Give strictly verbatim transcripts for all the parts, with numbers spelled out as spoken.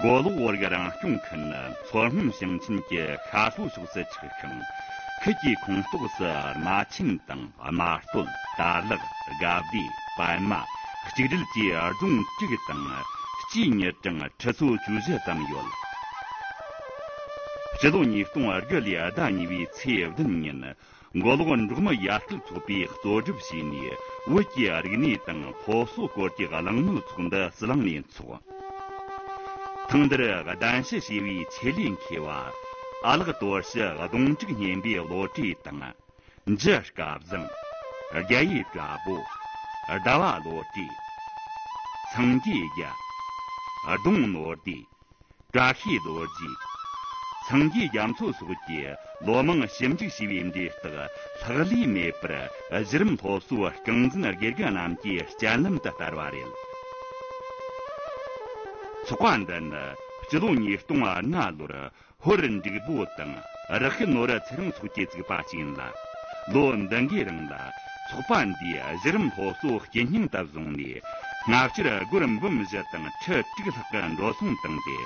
མགོ་ལོག་བོད་རིགས་རང་སྐྱོང་ཁུལ་ནི་མཚོ་སྔོན་ཞིང་ཆེན་གྱི་ཤར་ལྷོ་ཕྱོགས་སུ་ཆགས་ཤིང་། ཁུལ་གྱི་ཁོངས་གཏོགས་སུ་རྨ་ཆེན་དང་རྨ་སྟོད། དར་ལག། དགའ་བདེ། པདྨ། གཅིག་སྒྲིལ་བཅས་རྫོང་དྲུག་དང་། སྤྱིའི་མི་གྲངས་ཁྲི་ཚོ་བཅུ་བཞི་ཙམ་ཡོད། སྤྱི་ལོ་ཉིས་སྟོང་དགུ་ལོའི་ཟླ་གཉིས་པའི་ཚེས་བདུན་ཉིན། མགོ་ལོག་འབྲོག་མི་ཡར་སྐུལ་ཚོགས་པས་གཙོ་སྒྲུབ་བྱས་ནས། བོད་ཀྱི་རིག་གནས་དང་སློབ་གསོ་སྐོར་གྱི་གླེང་མོལ་ཚོགས་འདུ་ཟི་ལིང་ནས་འཚོགས། ཐེངས་འདིར་གདན་ཞུ་བྱས་པའི་ཆེད་ལས་མཁས་པ། ཨ་ལགས་དོར་ཞི་གདོང་དྲུག་སྙེམས་པའི་བློ་གྲོས་དང་། འཇུ་སྐལ་བཟང་། རྒྱ་ཡེ་བཀྲ་བྷོ། ཟླ་བ་བློ་གྲོས། སངས་རྒྱས་རྒྱལ། གདོང་ནོར་བདེ། བཀྲ་ཤིས་རྡོ་རྗེ། སངས་རྒྱས་རྒྱ་མཚོ་སོགས་ཀྱིས་ལོ་མང་ཞིབ་འཇུག་བྱས་པའི་འབྲས་རྟགས་ལྷག་ལུས་མེད་པར། གཞི་རིམ་སློབ་གསོའི་རྐང་འཛིན་དགེ་རྒན་རྣམས་ཀྱི་སྤྱན་ལམ་དུ་བསྟར་བ་རེད། ཚོགས་པ་འདི་ནི་སྤྱི་ལོ་ཉིས་སྟོང་ལྔ་ལོར་ཧོར་འབྲུག་བོད་དང་ར་ཤི་ནོར་ཚེ་རིང་སོགས་ཀྱིས་བཙུགས་པ་ཞིག་ཡིན་ལ། ལོ་འདི་འགའི་རིང་ལ་ཚོགས་པ་འདིས་གཞི་རིམ་སློབ་གསོ་དཀྱིལ་སྙིང་དུ་བཟུང་ནས། སྔ་ཕྱིར་སྒོར་འབུམ་བཞི་དང་ཁྲི་དྲུག་ལྷག་གི་འགྲོ་སོང་བཏང་སྟེ།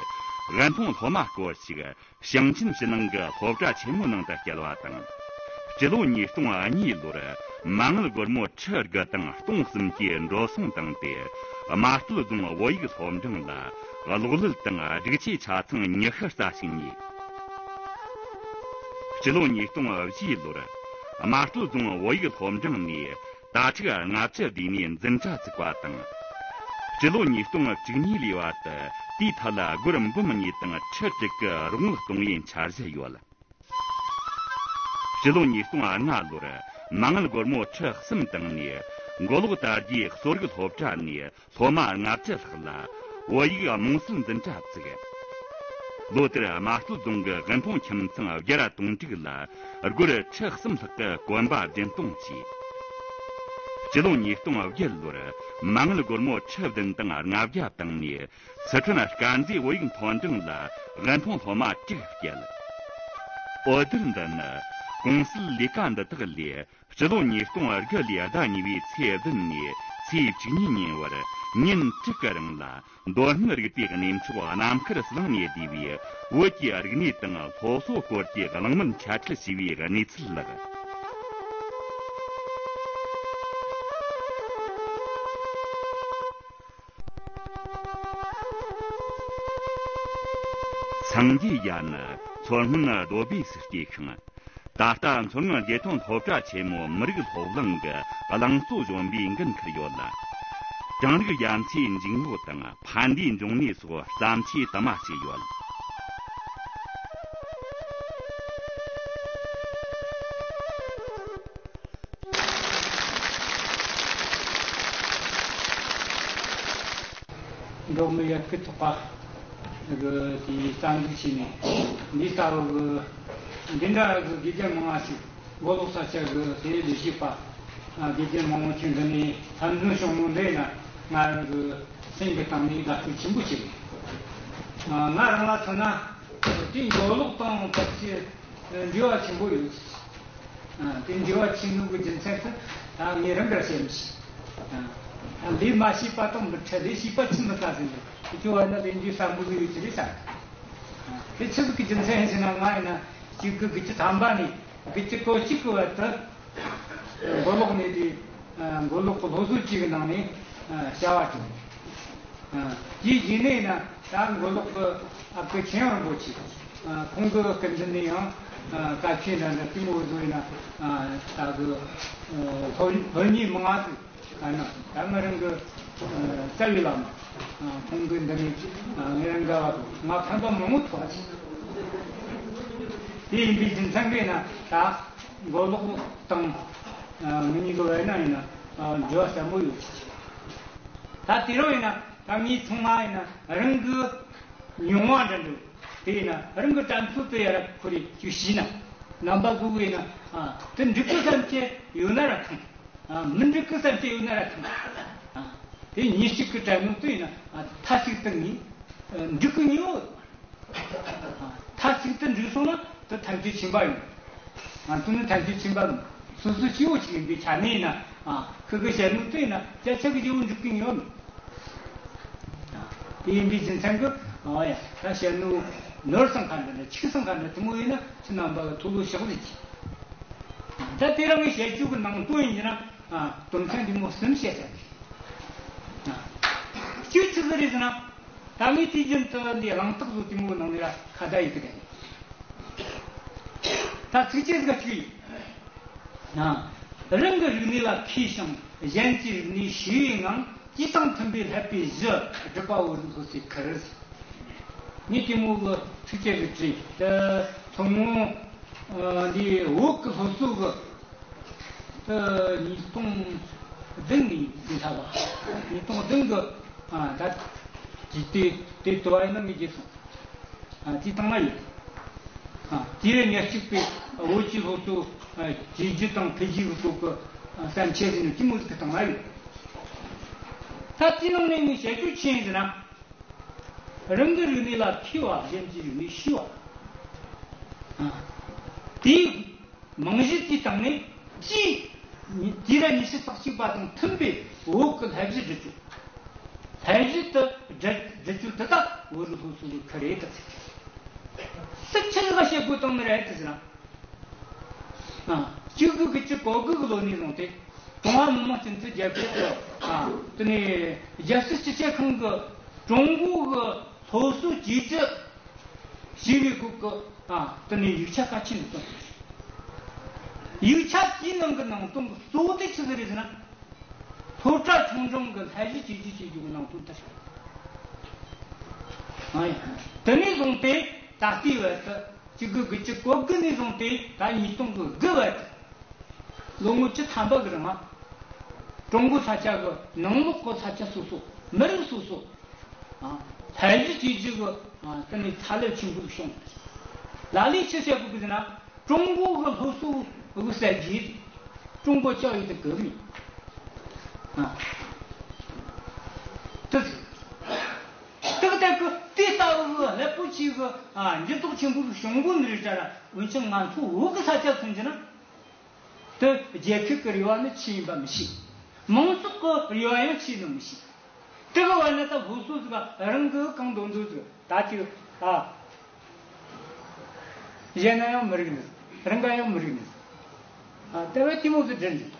དབུན་ཕོངས་སློབ་མ་སྐོར་ཞིག་ཞིང་ཆེན་ཕྱི་ནང་གི་སློབ་གྲྭ་ཆེན་མོའི་ནང་དུ་བསྐྱལ་བ་དང་། སྤྱི་ལོ་ཉིས་སྟོང་གཉིས་ལོར་མ་དངུལ་སྒོར་མོ་ཁྲི་དགུ་དང་སྟོང་གསུམ་གྱི་འགྲོ་སོང་བཏང་སྟེ། རྨ་སྟོད་རྫོང་བོད་ཡིག་སློབ་འབྲིང་ལ་གློག་ཀླད་དང་སྒྲིག་ཆས་ཆ་ཚང་ཉི་ཤུ་རྩ་གཅིག་ཉོས། སྤྱི་ལོ་ཉིས་སྟོང་བཞི་ལོར་རྨ་སྟོད་རྫོང་བོད་ཡིག་སློབ་འབྲིང་ནས་དྭ་ཕྲུག་ལྔ་བཅུ་བསྡུས་ནས་འཛིན་གྲྭ་བཙུགས་པ་དང་། སྤྱི་ལོ་ཉིས་སྟོང་བཅུ་གཉིས་ལོའི་བར་དུ་དེའི་ཐད་ལ་སྒོར་འབུམ་གཉིས་དང་ཁྲི་དྲུག་གི་རོགས་དངུལ་གཏོང་བའི་འཆར་གཞི་ཡོད། སྤྱི་ལོ་ཉིས་སྟོང་ལྔ་ལོར་མ་དངུལ་སྒོར་མོ་ཁྲི་གསུམ་བཏང་ནས། མགོ་ལོག་དར་རྒྱས་གསོ་རིག་སློབ་གྲྭ་ནས་སློབ་མ་ལྔ་བཅུ་ལྷག་ལ་བོད་ཡིག་རྨོངས་སེལ་འཛིན་གྲྭ་བཙུགས། ལོ་དེར་རྨ་སྟོད་རྫོང་གི་དབུན་ཕོངས་ཁྱིམ་ཚང་བརྒྱ་ར་དོན་དྲུག་ལ་སྒོར་ཁྲི་གསུམ་ལྷག་གི་གོན་པ་སྦྱིན་གཏོང་བྱས། སྤྱི་ལོ་ཉིས་སྟོང་བརྒྱད་ལོར་མ་དངུལ་སྒོར་མོ་ཁྲི་བདུན་དང་ལྔ་བརྒྱ་བཏང་ནས། སི་ཁྲོན་དཀར་མཛེས་བོད་ཡིག་མཐོ་འབྲིང་ལ་དབུན་ཕོངས་སློབ་མ་དྲུག་བསྐྱལ། འོད་སྡེར་འདི་ནི་གོང་གསལ་ལས་ཀ་འདི་དག་ལས། སྤྱི་ལོ་ཉིས་སྟོང་དགུ་ལོའི་ཟླ་གཉིས་པའི་ཚེས་བདུན་ནས་ཚེས་བཅུ་གཉིས་ཉིན་བར་ཉིན་དྲུག་གི་རིང་ལ། མདོ་སྨད་རིག་པའི་གནས་མཆོག་རྣམ་མཁར་ཟི་ལིང་ནས་བསྡུས་པའི་བོད་ཀྱི་རིག་གནས་དང་སློབ་གསོ་སྐོར་གྱི་གླེང་མོལ་འཆད་ཁྲིད་བྱས་པའི་གནས་ཚུལ་ལགས། སངས་རྒྱས་ཡ་ནི་མཚོ་སྔོན་རྡོ་སྦས་སུ་སྐྱེས་ཤིང་། ད་ལྟ་མཚོ་སྔོན་དགེ་ཐོན་སློབ་གྲྭ་ཆེན་མོའི་མི་རིགས་སློབ་གླིང་གི་གླིང་གཙོ་གཞོན་པའི་འགན་འཁུར་ཡོད་ལ། གྲངས་རིག་རྒྱ་མཚོའི་འཇུག་ངོགས་དང་ཕན་བདེའི་འབྱུང་གནས་སོགས་བརྩམས་ཆོས་དུ་མ་བྱས་ཡོད། འབྲོག་མི་ཡར་སྐུལ་ཚོགས་པ་གི་དེའི་རྩ་འཛུགས་བྱས་ནས། འདི་ལྟ་བུ་གི་འདི་འདྲ་གི་དགེ་རྒན་མང་བ་ཞིག་མགོ་ལོག་ས་ཆ་གི་དེའི་ལས་བྱེད་པ་དགེ་རྒན་མང་བོ་ཅིག་འདི་ནས་འཐབ་འཛིང་བྱུང་ནོ་འདི་ན། ང་རང་གི་སེམས་ཀྱི་གཏིང་ནས་དགའ་སྤྲོ་ཆེན་པོ་ཞིག་རེད། ང་རང་ལ་མཚོན་ན་དེའི་མགོ་ལོག་དང་ཕལ་ཆེར་འབྲེལ་བ་ཆེན་པོ་ཡོད། ཨ། དེ་འབྲེལ་བ་ཆེ་ནོ་གི་རྒྱུ་མཚན་དེ་ད་ངས་རང་གར་བཤད་མི་ཤེས། ཨ། ལས་མ་བྱས་པ་དང་མི་འཕྲད། ལས་བྱས་པ་ཆི་མི་ལྟ་ཟིན་ཏེ། དེ་ཚོ་བ་ན་ལས་འབྲས་བསམ་བློ་ཡོད་ཀྱི་རེད་ས། ཨ། དེ་ཆི་ཟིག་གི་རྒྱུ་མཚན་ཡིན་ཟེར་ན། ང་ཡིན་ན་གཅིག་གི་དགུ་བཅུ་ཐམ་པ་ནས་དགུ་བཅུ་གོ་གཅིག་གི་བར་དུ་མགོ་ལོག་ནས་དེ། ཨ། མགོ་ལོག་གི་སློབ་གསོ་ཅིག་གི་ནང་ནས། ཨ། བྱ་བ་བྱུང་། ཨ། དེའི་རྗེས་ནས་ན་ད་མགོ་ལོག་གི་ཨ་ཁུ་ཆེན་རིན་པོ་ཆེ། ཨ། ཁོང་གི་སྐུ་མདུན་ནས་ཡང་། ཨ། བཀའ་ཆོས་འདྲ་འདྲ་ལྟད་མོ་བཟོ་ཡིན་ན། ཨ། ད་གི། ཨ། སློབ་སློབ་གཉེར་མང་ང་ཟིག་ད་ན་ད་ང་རང་གི། ཨ། རྩ་བའི་བླ་མ། ཨ། ཁོང་གི་འདི་ནས། ཨ། ང་རང་འགལ་བ་དང་ང་ཕན་པ་མང་པོ་ཐོགས་ཟིག་དེ་ཡིན་པའི་རྒྱུ་མཚན་གྱིས་ན་ད་མགོ་ལོག་དང་། ཨ། ང་གཉིས་ཀྱི་བར་ན་ཡིན་ན། ཨ། འབྲེལ་བ་ཟབ་མོ་ཡོད་ཟིག་ད་དེ་རིང་ཡིན་ན་ད་ངས་ཚང་མ་ཡིན་ན་རང་གི་མྱོང་བ་འདྲ་འདུག་དེ་ཡིན་ན་རང་གི་དྲན་ཚུལ་དེ་ཡར་ཁོ་རེ་ཅིག་ཞུས་ན། རྣམ་པ་གུ་གུ་ཡིན་ན། ཨ། དེ་འགྲིག་གི་བསམ་གྱི་ཡོད་ན་ར་ཐང་། ཨ། མི་འགྲིག་གི་བསམ་གྱི་ཡོད་ན་ར་ཐང་། ཨ། དེ་ཉིན་གཅིག་གི་དྲན་ནོ་དེ་ཡིན་ན། ཨ། མཐའ་གཅིག་ཏུ་ངས། ཨ། འགྲིག་གི་ཡོད། མཐའ་གཅིག་ཏུ་འགྲིག་སོང་ན་དེ་ཐམས་ཅད་ཕྱིན་པ་ཡིན། ང་ཚོ་ནི་ཐམས་ཅད་ཕྱིན་པ་མིན། སོ་སོ་སྐྱེ་བོ་ཅིག་ཡིན་པའི་ཆ་ནས་ཡིན་ན། ཨ། ཁོ་གི་བཤད་ནོ་དེ་ཡིན་ན་སྐད་ཆ་གི་སྐྱེ་བོ་འགྲིག་གི་ཡོད་མེད། དེ་ཡིན་པའི་རྒྱུ་མཚན་གྱིས། ཨ་ཡ། ད་བཤད་ནོ་ནོར་སང་ཁ་འདྲ་འདྲ་ཆིག་སང་ཁ་འདྲ་དེ་མོ་ཡིན་ན་ཁྱེད་རྣམ་པ་ལ་ཐུགས་ལོ་ཞག་ལས་ཀྱི། ད་དེ་རང་གི་བཤད་རྒྱུ་གི་ནང་དོན་ཡིན་ན་དོན་ཚན་འདི་མོ་གསུམ་བཤད་ཚར་གི། གཅིག་ཆི་ཟིག་རེད་ཟེར་ན། ད་ངས་དུས་རྒྱུན་དུ་འདི་གླེང་སྟེགས་བཟོ་དེ་མོ་གི་ནང་ནས་ར་ཁ་བརྡ་ཡི་གི་དེ། ད་ཚིགས་བཅད་ཟིག་གཅིག་ཡིན། ན། རང་གི་རིག་གནས་ལ་མཁས་ཤིང་གཞན་གྱི་རིག་གནས་ཤེས་པའི་ངང་། དུས་དང་མཐུན་པའི་བསླབ་པའི་གཞི་སྒྲུབ་པ་བོ་རུ་སློབ་གསོའི་ཁུར། ངས་དེ་མོ་གི་ཚིགས་བཅད་གི་བྲིས་ཏེ་ཐུན་མོང་འདི་བོད་ཀྱི་སློབ་གསོ་གི་ད་ཉིས་སྟོང་བདུན་ནས་འཛིན་ཐབས་པ། ཉིས་སྟོང་བདུན་གི་ད་དེ་དེ་དེ་དུ་བ་ཡིན་ན་ངས་རྗེས་སོང་། ཨ། དེའི་སྟེང་ན་ཡོད། ཨ། དེ་རེ་ཉེར་གཅིག་པའི་བོད་ཀྱི་སློབ་གསོ་བྱས་རྗེས་དང་འཕེལ་རྒྱས་ཀྱི་སྐོར་གྱི་བསམ་འཆར་ཟེར་ནས་དེ་མོ་ཟིག་གི་སྟེང་ན་ཡོད། ད་དེའི་ནང་ནས་ངས་བཤད་རྒྱུ་ཆི་ཡིན་ཟེར་ན། རང་གི་རིག་གནས་ལ་མཁས་པ་གཞན་གྱི་རིག་གནས་ཤེས་པ། ཨ། དེའི་རྨང་གཞི་དེའི་སྟེང་ནས་ཅིས་དུས་རབས་ཉི་ཤུ་རྩ་གཅིག་པ་དང་མཐུན་པའི་བོད་ཀྱི་བསླབ་གཞི་སྒྲིག་རྒྱུ། བསླབ་གཞི་དེ་སྒྲིག་སྒྲིག་རྒྱུ་དེ་དག་བོད་རིགས་སློབ་གསོ་གི་ཁུར་རེད་དེ། སུ་ཆི་ཟིག་ག་བཤད་དགོས་དང་ནི་རེད་དེ་ཟེར་ན། ཨ། གཅིག་དགུ་དགུ་བཅུ་གོ་དགུ་གི་ལོ་ནས་བཟུང་སྟེ་ཀྲུང་ཧྭ་མི་དམངས་སྤྱི་མཐུན་རྒྱལ་ཁབ་ཀྱི། ཨ། དེ་ནས་རྒྱལ་སྲིད་སྤྱི་ཁྱབ་ཁང་གི་ཀྲུང་གོ་གི་སློབ་གསོ་བཅོས་སྒྱུར་བྱས་པའི་སྐོར་གྱི། ཨ། དེ་ནས་ཡིག་ཆ་གལ་ཆེན་ཟིག་བཏོན། ཡིག་ཆ་དེའི་ནང་གི་ནང་དོན་གྱི་གཙོ་བོ་དེ་ཆི་ཟིག་རེད་ཟེར་ན། སློབ་གྲྭ་ཆུང་འབྲིང་གི་བསླབ་གཞི་བཅོས་སྒྱུར་བྱེད་རྒྱུ་གི་ནང་དོན་དེ་རེད། ཨ་ཡ། དེ་ནས་བཟུང་སྟེ་ད་ལྟའི་བར་དུ་གཅིག་དགུ་དགུ་བཅུ་གོ་དགུ་ནས་བཟུང་སྟེ་ད་ཉིས་སྟོང་དགུ་བར་དུ་ལོ་ངོ་བཅུ་ཐམ་པ་གི་རིང་ལ་ཀྲུང་གོ་ས་ཆ་གི་ནང་ལོགས་གི་ས་ཆ་སོ་སོ། མི་རིགས་སོ་སོ། ཨ། བསླབ་གཞི་བཅོས་སྒྱུར་གྱི། ཨ། དེ་ནས་ཚ་ལས་ཆེན་པོ་བྱུང་། ལ་ལས་ཆི་བྱེད་དགོས་ཀྱི་ཟེར་ན། ཀྲུང་གོ་གི་སློབ་གསོ་གི་གསར་བརྗེ། ཀྲུང་གོ་教育的革命། ཨ། དེ་དེ་ལྟ་གི་དེ་ལྟ་བུ་གི་རླབས་པོ་ཆེ་གི། ཨ། འགྱུར་ལྡོག་ཆེན་པོ་བྱུང་དགོས་ནི་རེད་ད་ར། འོན་ཀྱང་ང་ཚོ་བོད་ཀྱི་ས་ཆ་མཚོན་རྒྱུ་ན། དེ་རྒྱལ་ཁབ་ཀྱི་རེ་བ་ནི་ཆི་ཡིན་པ་མི་ཤེས། མང་ཚོགས་ཀྱི་རེ་བ་ཡང་ཆི་ཡིན་ནོ་མི་ཤེས། དེ་གི་བར་ན་ད་སློབ་གསོ་ཟིག་རང་གི་གང་འདོད་འདོད་ཟིག་ད་ཅིག། ཨ། གཞན་ན་ཡང་མི་རིགས་ནི། རང་ག་ཡང་མི་རིགས་ནི། ཨ། དེ་བས་དེ་མོ་ཟིག་དྲན་འདུག།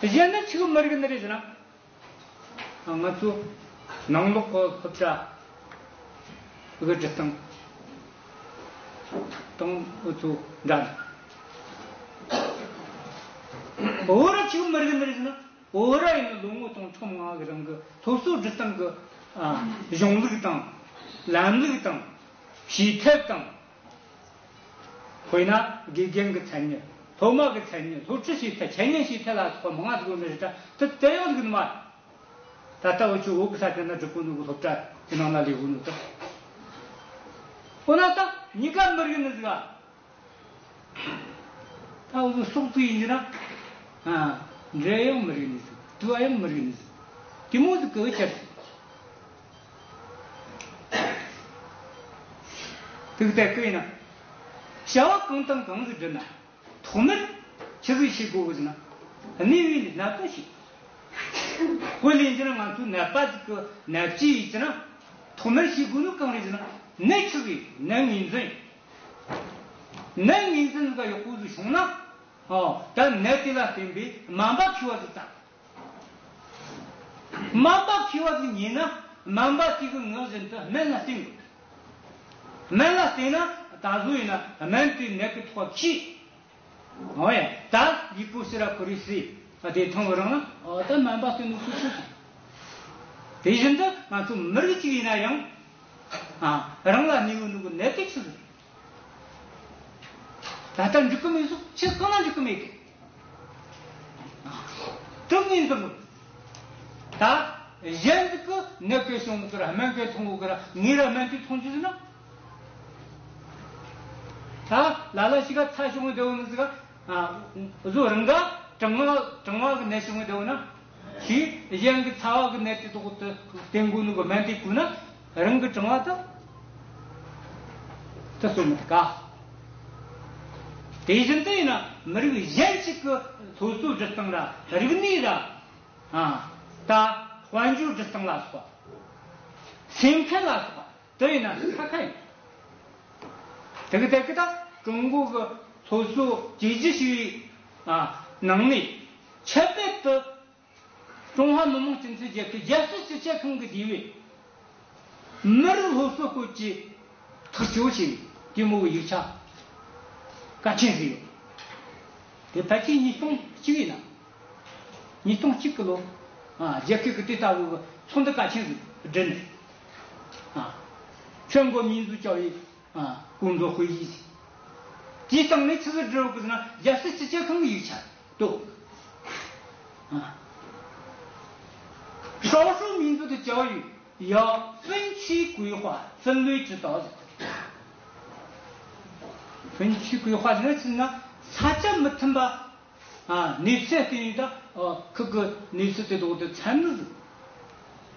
གཞན་ན་ཆི་གི་མི་རིགས་ནི་རེད་ཟེར་ན། ང་ཚོ་ནང་ལོགས་ཀྱི་སློབ་གྲྭ་གི་སྒྲིག་སྟངས་དང་འུ་ཚོ་འདྲ་འདུག། འོ་ར་ཆི་མི་རིགས་མི་རིགས་ན། འོ་ར་ཡིན་ན་ལོ་ངོ་སྟོང་ཕྲག་མང་གི་རིང་གི་སློབ་གསོ་སྒྲིག་སྟངས་ཀྱི། ཨ། གཞུང་ལུགས་དང་། ལམ་ལུགས་དང་། བྱེད་ཐབས་དང་། དཔེར་ན་དགེ་རྒན་གྱི་མཚན་ཉིད། སློབ་མ་གི་མཚན་ཉིད། སློབ་ཁྲིད་བྱེད་ཐབས། འཆད་ཉན་བྱེད་ཐབས་ལ་སོགས་པ་མང་ང་ཟིག་ཡོད་ནི་རེད་ད། དེ་དེ་ཡང་ཟིག་ནི་མ་རེད། ད་ལྟ་འུ་ཆོ་བོད་ཀྱི་ས་ཆ་ན་སྒྲིག་གོ་ནོ་གི་སློབ་གྲྭ་གི་ནང་ན་ལས་གོ་ནོ་དེ། འོ་ན་ད་གཉིས་ཀ་མི་རིགས་ནི་ཟིག་ཨ། ད་འུ་ཚོ་སོག་ཚུགས་ཡིན་གྱི་ན། ཨ། འདྲེ་ཡང་མི་རིགས་ནི་ཟིག། དུ་བ་ཡང་མི་རིགས་ནི་ཟིག། དེ་མོ་ཟིག་གི་ཁྱེར་སོང་། དེ་གི་ད་གི་ཡིན་ན། བྱ་བ་གང་དང་གང་ཟིག་བསྒྲུབ་ན། ཐོག་མར་ཆི་ཟིག་ཤེས་དགོས་ཟེར་ན། གནས་པའི་ནད་པ་ཞིག། དཔེ་ལེན་གྱི་ན་ང་ཚོ་ནད་པ་ཟིག་གི་ནད་བཅོས་ཡིན་གྱི་ན། ཐོག་མར་ཤེས་དགོས་ནི་གང་རེད་ཟེར་ན། ནད་ཆི་ཟིག་ཡིན། ནད་ངོས་འཛིན་ཡིན། ནད་ངོས་འཛིན་ཟིག་ཡག་པོ་ཟིག་བྱུང་ན། ཨོ། ད་ནད་དེ་ལ་བརྟེན་པའི་སྨན་པ་མཁས་པ་ཟིག་དང་། སྨན་པ་མཁས་པ་ཟིག་རྙེད་ན། སྨན་པ་དེ་གི་ངོས་བཞིན་དུ་སྨན་ལ་བསྟེན་དགོས། སྨན་ལ་བསྟེན་ན་ད་གཟོད་ཡིན་ན་སྨན་དེའི་ནད་ཀྱི་ཐོག་ཁ་ཤས། འོ་ཡ། ད་ལུས་པོ་ཕྱི་ར་ཁོ་རེ་སྲིད་དེ་ཐོང་གི་རང་ན། འོ་ད་སྨན་པ་བསྟེན་ནོ་སུ་སུ་ཞིག། དེ་བཞིན་དུ་ང་ཚོ་མི་རིགས་གཅིག་ཡིན་ན་ཡང་། ཨ། རང་ལ་གནས་ཡོད་ནོ་གི་ནད་དེ་ཆི་ཟིག། ད་ལྟ་འགྲིག་གི་མེད་སོགས་ཆི་གང་ལ་འགྲིག་གི་མེད་གི། དུ་ངོས་འཛིན་དགོས། ད་གཞན་ཟིག་གི་ནད་གི་བྱུང་གི་ར་སྨན་གི་ཐོང་གི་ར་ངའི་ར་སྨན་དེ་ཐོང་རྒྱུ་ཟེར་ན། ད་ལ་ལ་ཞིག་ག་ཚ་བྱུང་བའི་སྡེ་བོ་ནི་ཟིག་ག། ཨ། བཟོ་རང་ག་གྲང་བ་གྲང་བ་གི་ནད་བྱུང་བའི་སྡེ་བོ་ན། ཞིག་གཞན་གྱི་ཚ་བ་གི་ནད་དེ་དོག་ཏུ་བསྟེན་དགོས་ནོ་གི་སྨན་དེ་བསྐུས་ན་རང་གི་གྲང་བ་དང་དུ་གསོ་མི་ཐུབ་ག། དེ་བཞིན་དུ་ཡིན་ན་མི་རིགས་གཞན་ཞིག་གི་སློབ་གསོ་སྒྲིག་སྟངས་ར་རིག་གནས་ར། ཨ། ད་ དཔལ་འབྱོར་སྒྲིལ་སྟངས་ལ་སོགས་པ། སེམས་ཁམས་ལ་སོགས་པ་དེ་ཡིན་ན་ཁ་ཁ་ཡིན། དེ་གི་དེ་གི་ད་ཀྲུང་གོ་གི་སློབ་གསོ་བཅོས་སྒྱུར་བྱས་པའི་ཨ་ནང་ནས་ཁྱད་པར་དུ་ཀྲུང་ཧྭ་མི་དམངས་སྤྱི་མཐུན་རྒྱལ་ཁབ་རྒྱལ་སྲིད་སྤྱི་ཁྱབ་ཁང་གི་སྡེ་བའི་མི་རིགས་སློབ་གསོ་སྐོར་གྱི་ཐག་གཅོད་བྱས་པའི་དེ་མོ་གི་ཡིག་ཆ་གལ་ཆེན་ཟིག་ཡོད། དེ་ཕལ་ཆེར་ཉིས་སྟོང་གཅིག་ཡིན་ན། ཉིས་སྟོང་གཅིག་གི་ལོ། ཨ། རྒྱལ་ཁབ་ཀྱི་དེ་ལྟ་བུ་གི་ཚོགས་འདུ་གལ་ཆེན་ཟིག་བསྒྲིལ་ནས། ཨ། 全国民族教育 ཨ། 工作会议 ཟེར། དེའི་སྟེང་ནས་ཆི་ཟིག་བསྒྲིལ་ཡོད་གི་ཟེར་ན། རྒྱལ་སྲིད་སྤྱི་ཁྱབ་ཁང་གི་ཡིག་ཆ་འདུག་ཨ། 少数民族的教育要分区规划、分类指导 ཟེར། 分区规划 ཟེར་ན་ཆི་ཟེར་ན། ས་ཆ་མི་མཐུན་པ། ཨ། གནས་ཚུལ་བསྟན་ཡོད་ད། ཨ། ཁུ་གི་གནས་ཚུལ་དེ་དག་དེ་ཚན་རིག་ཟིག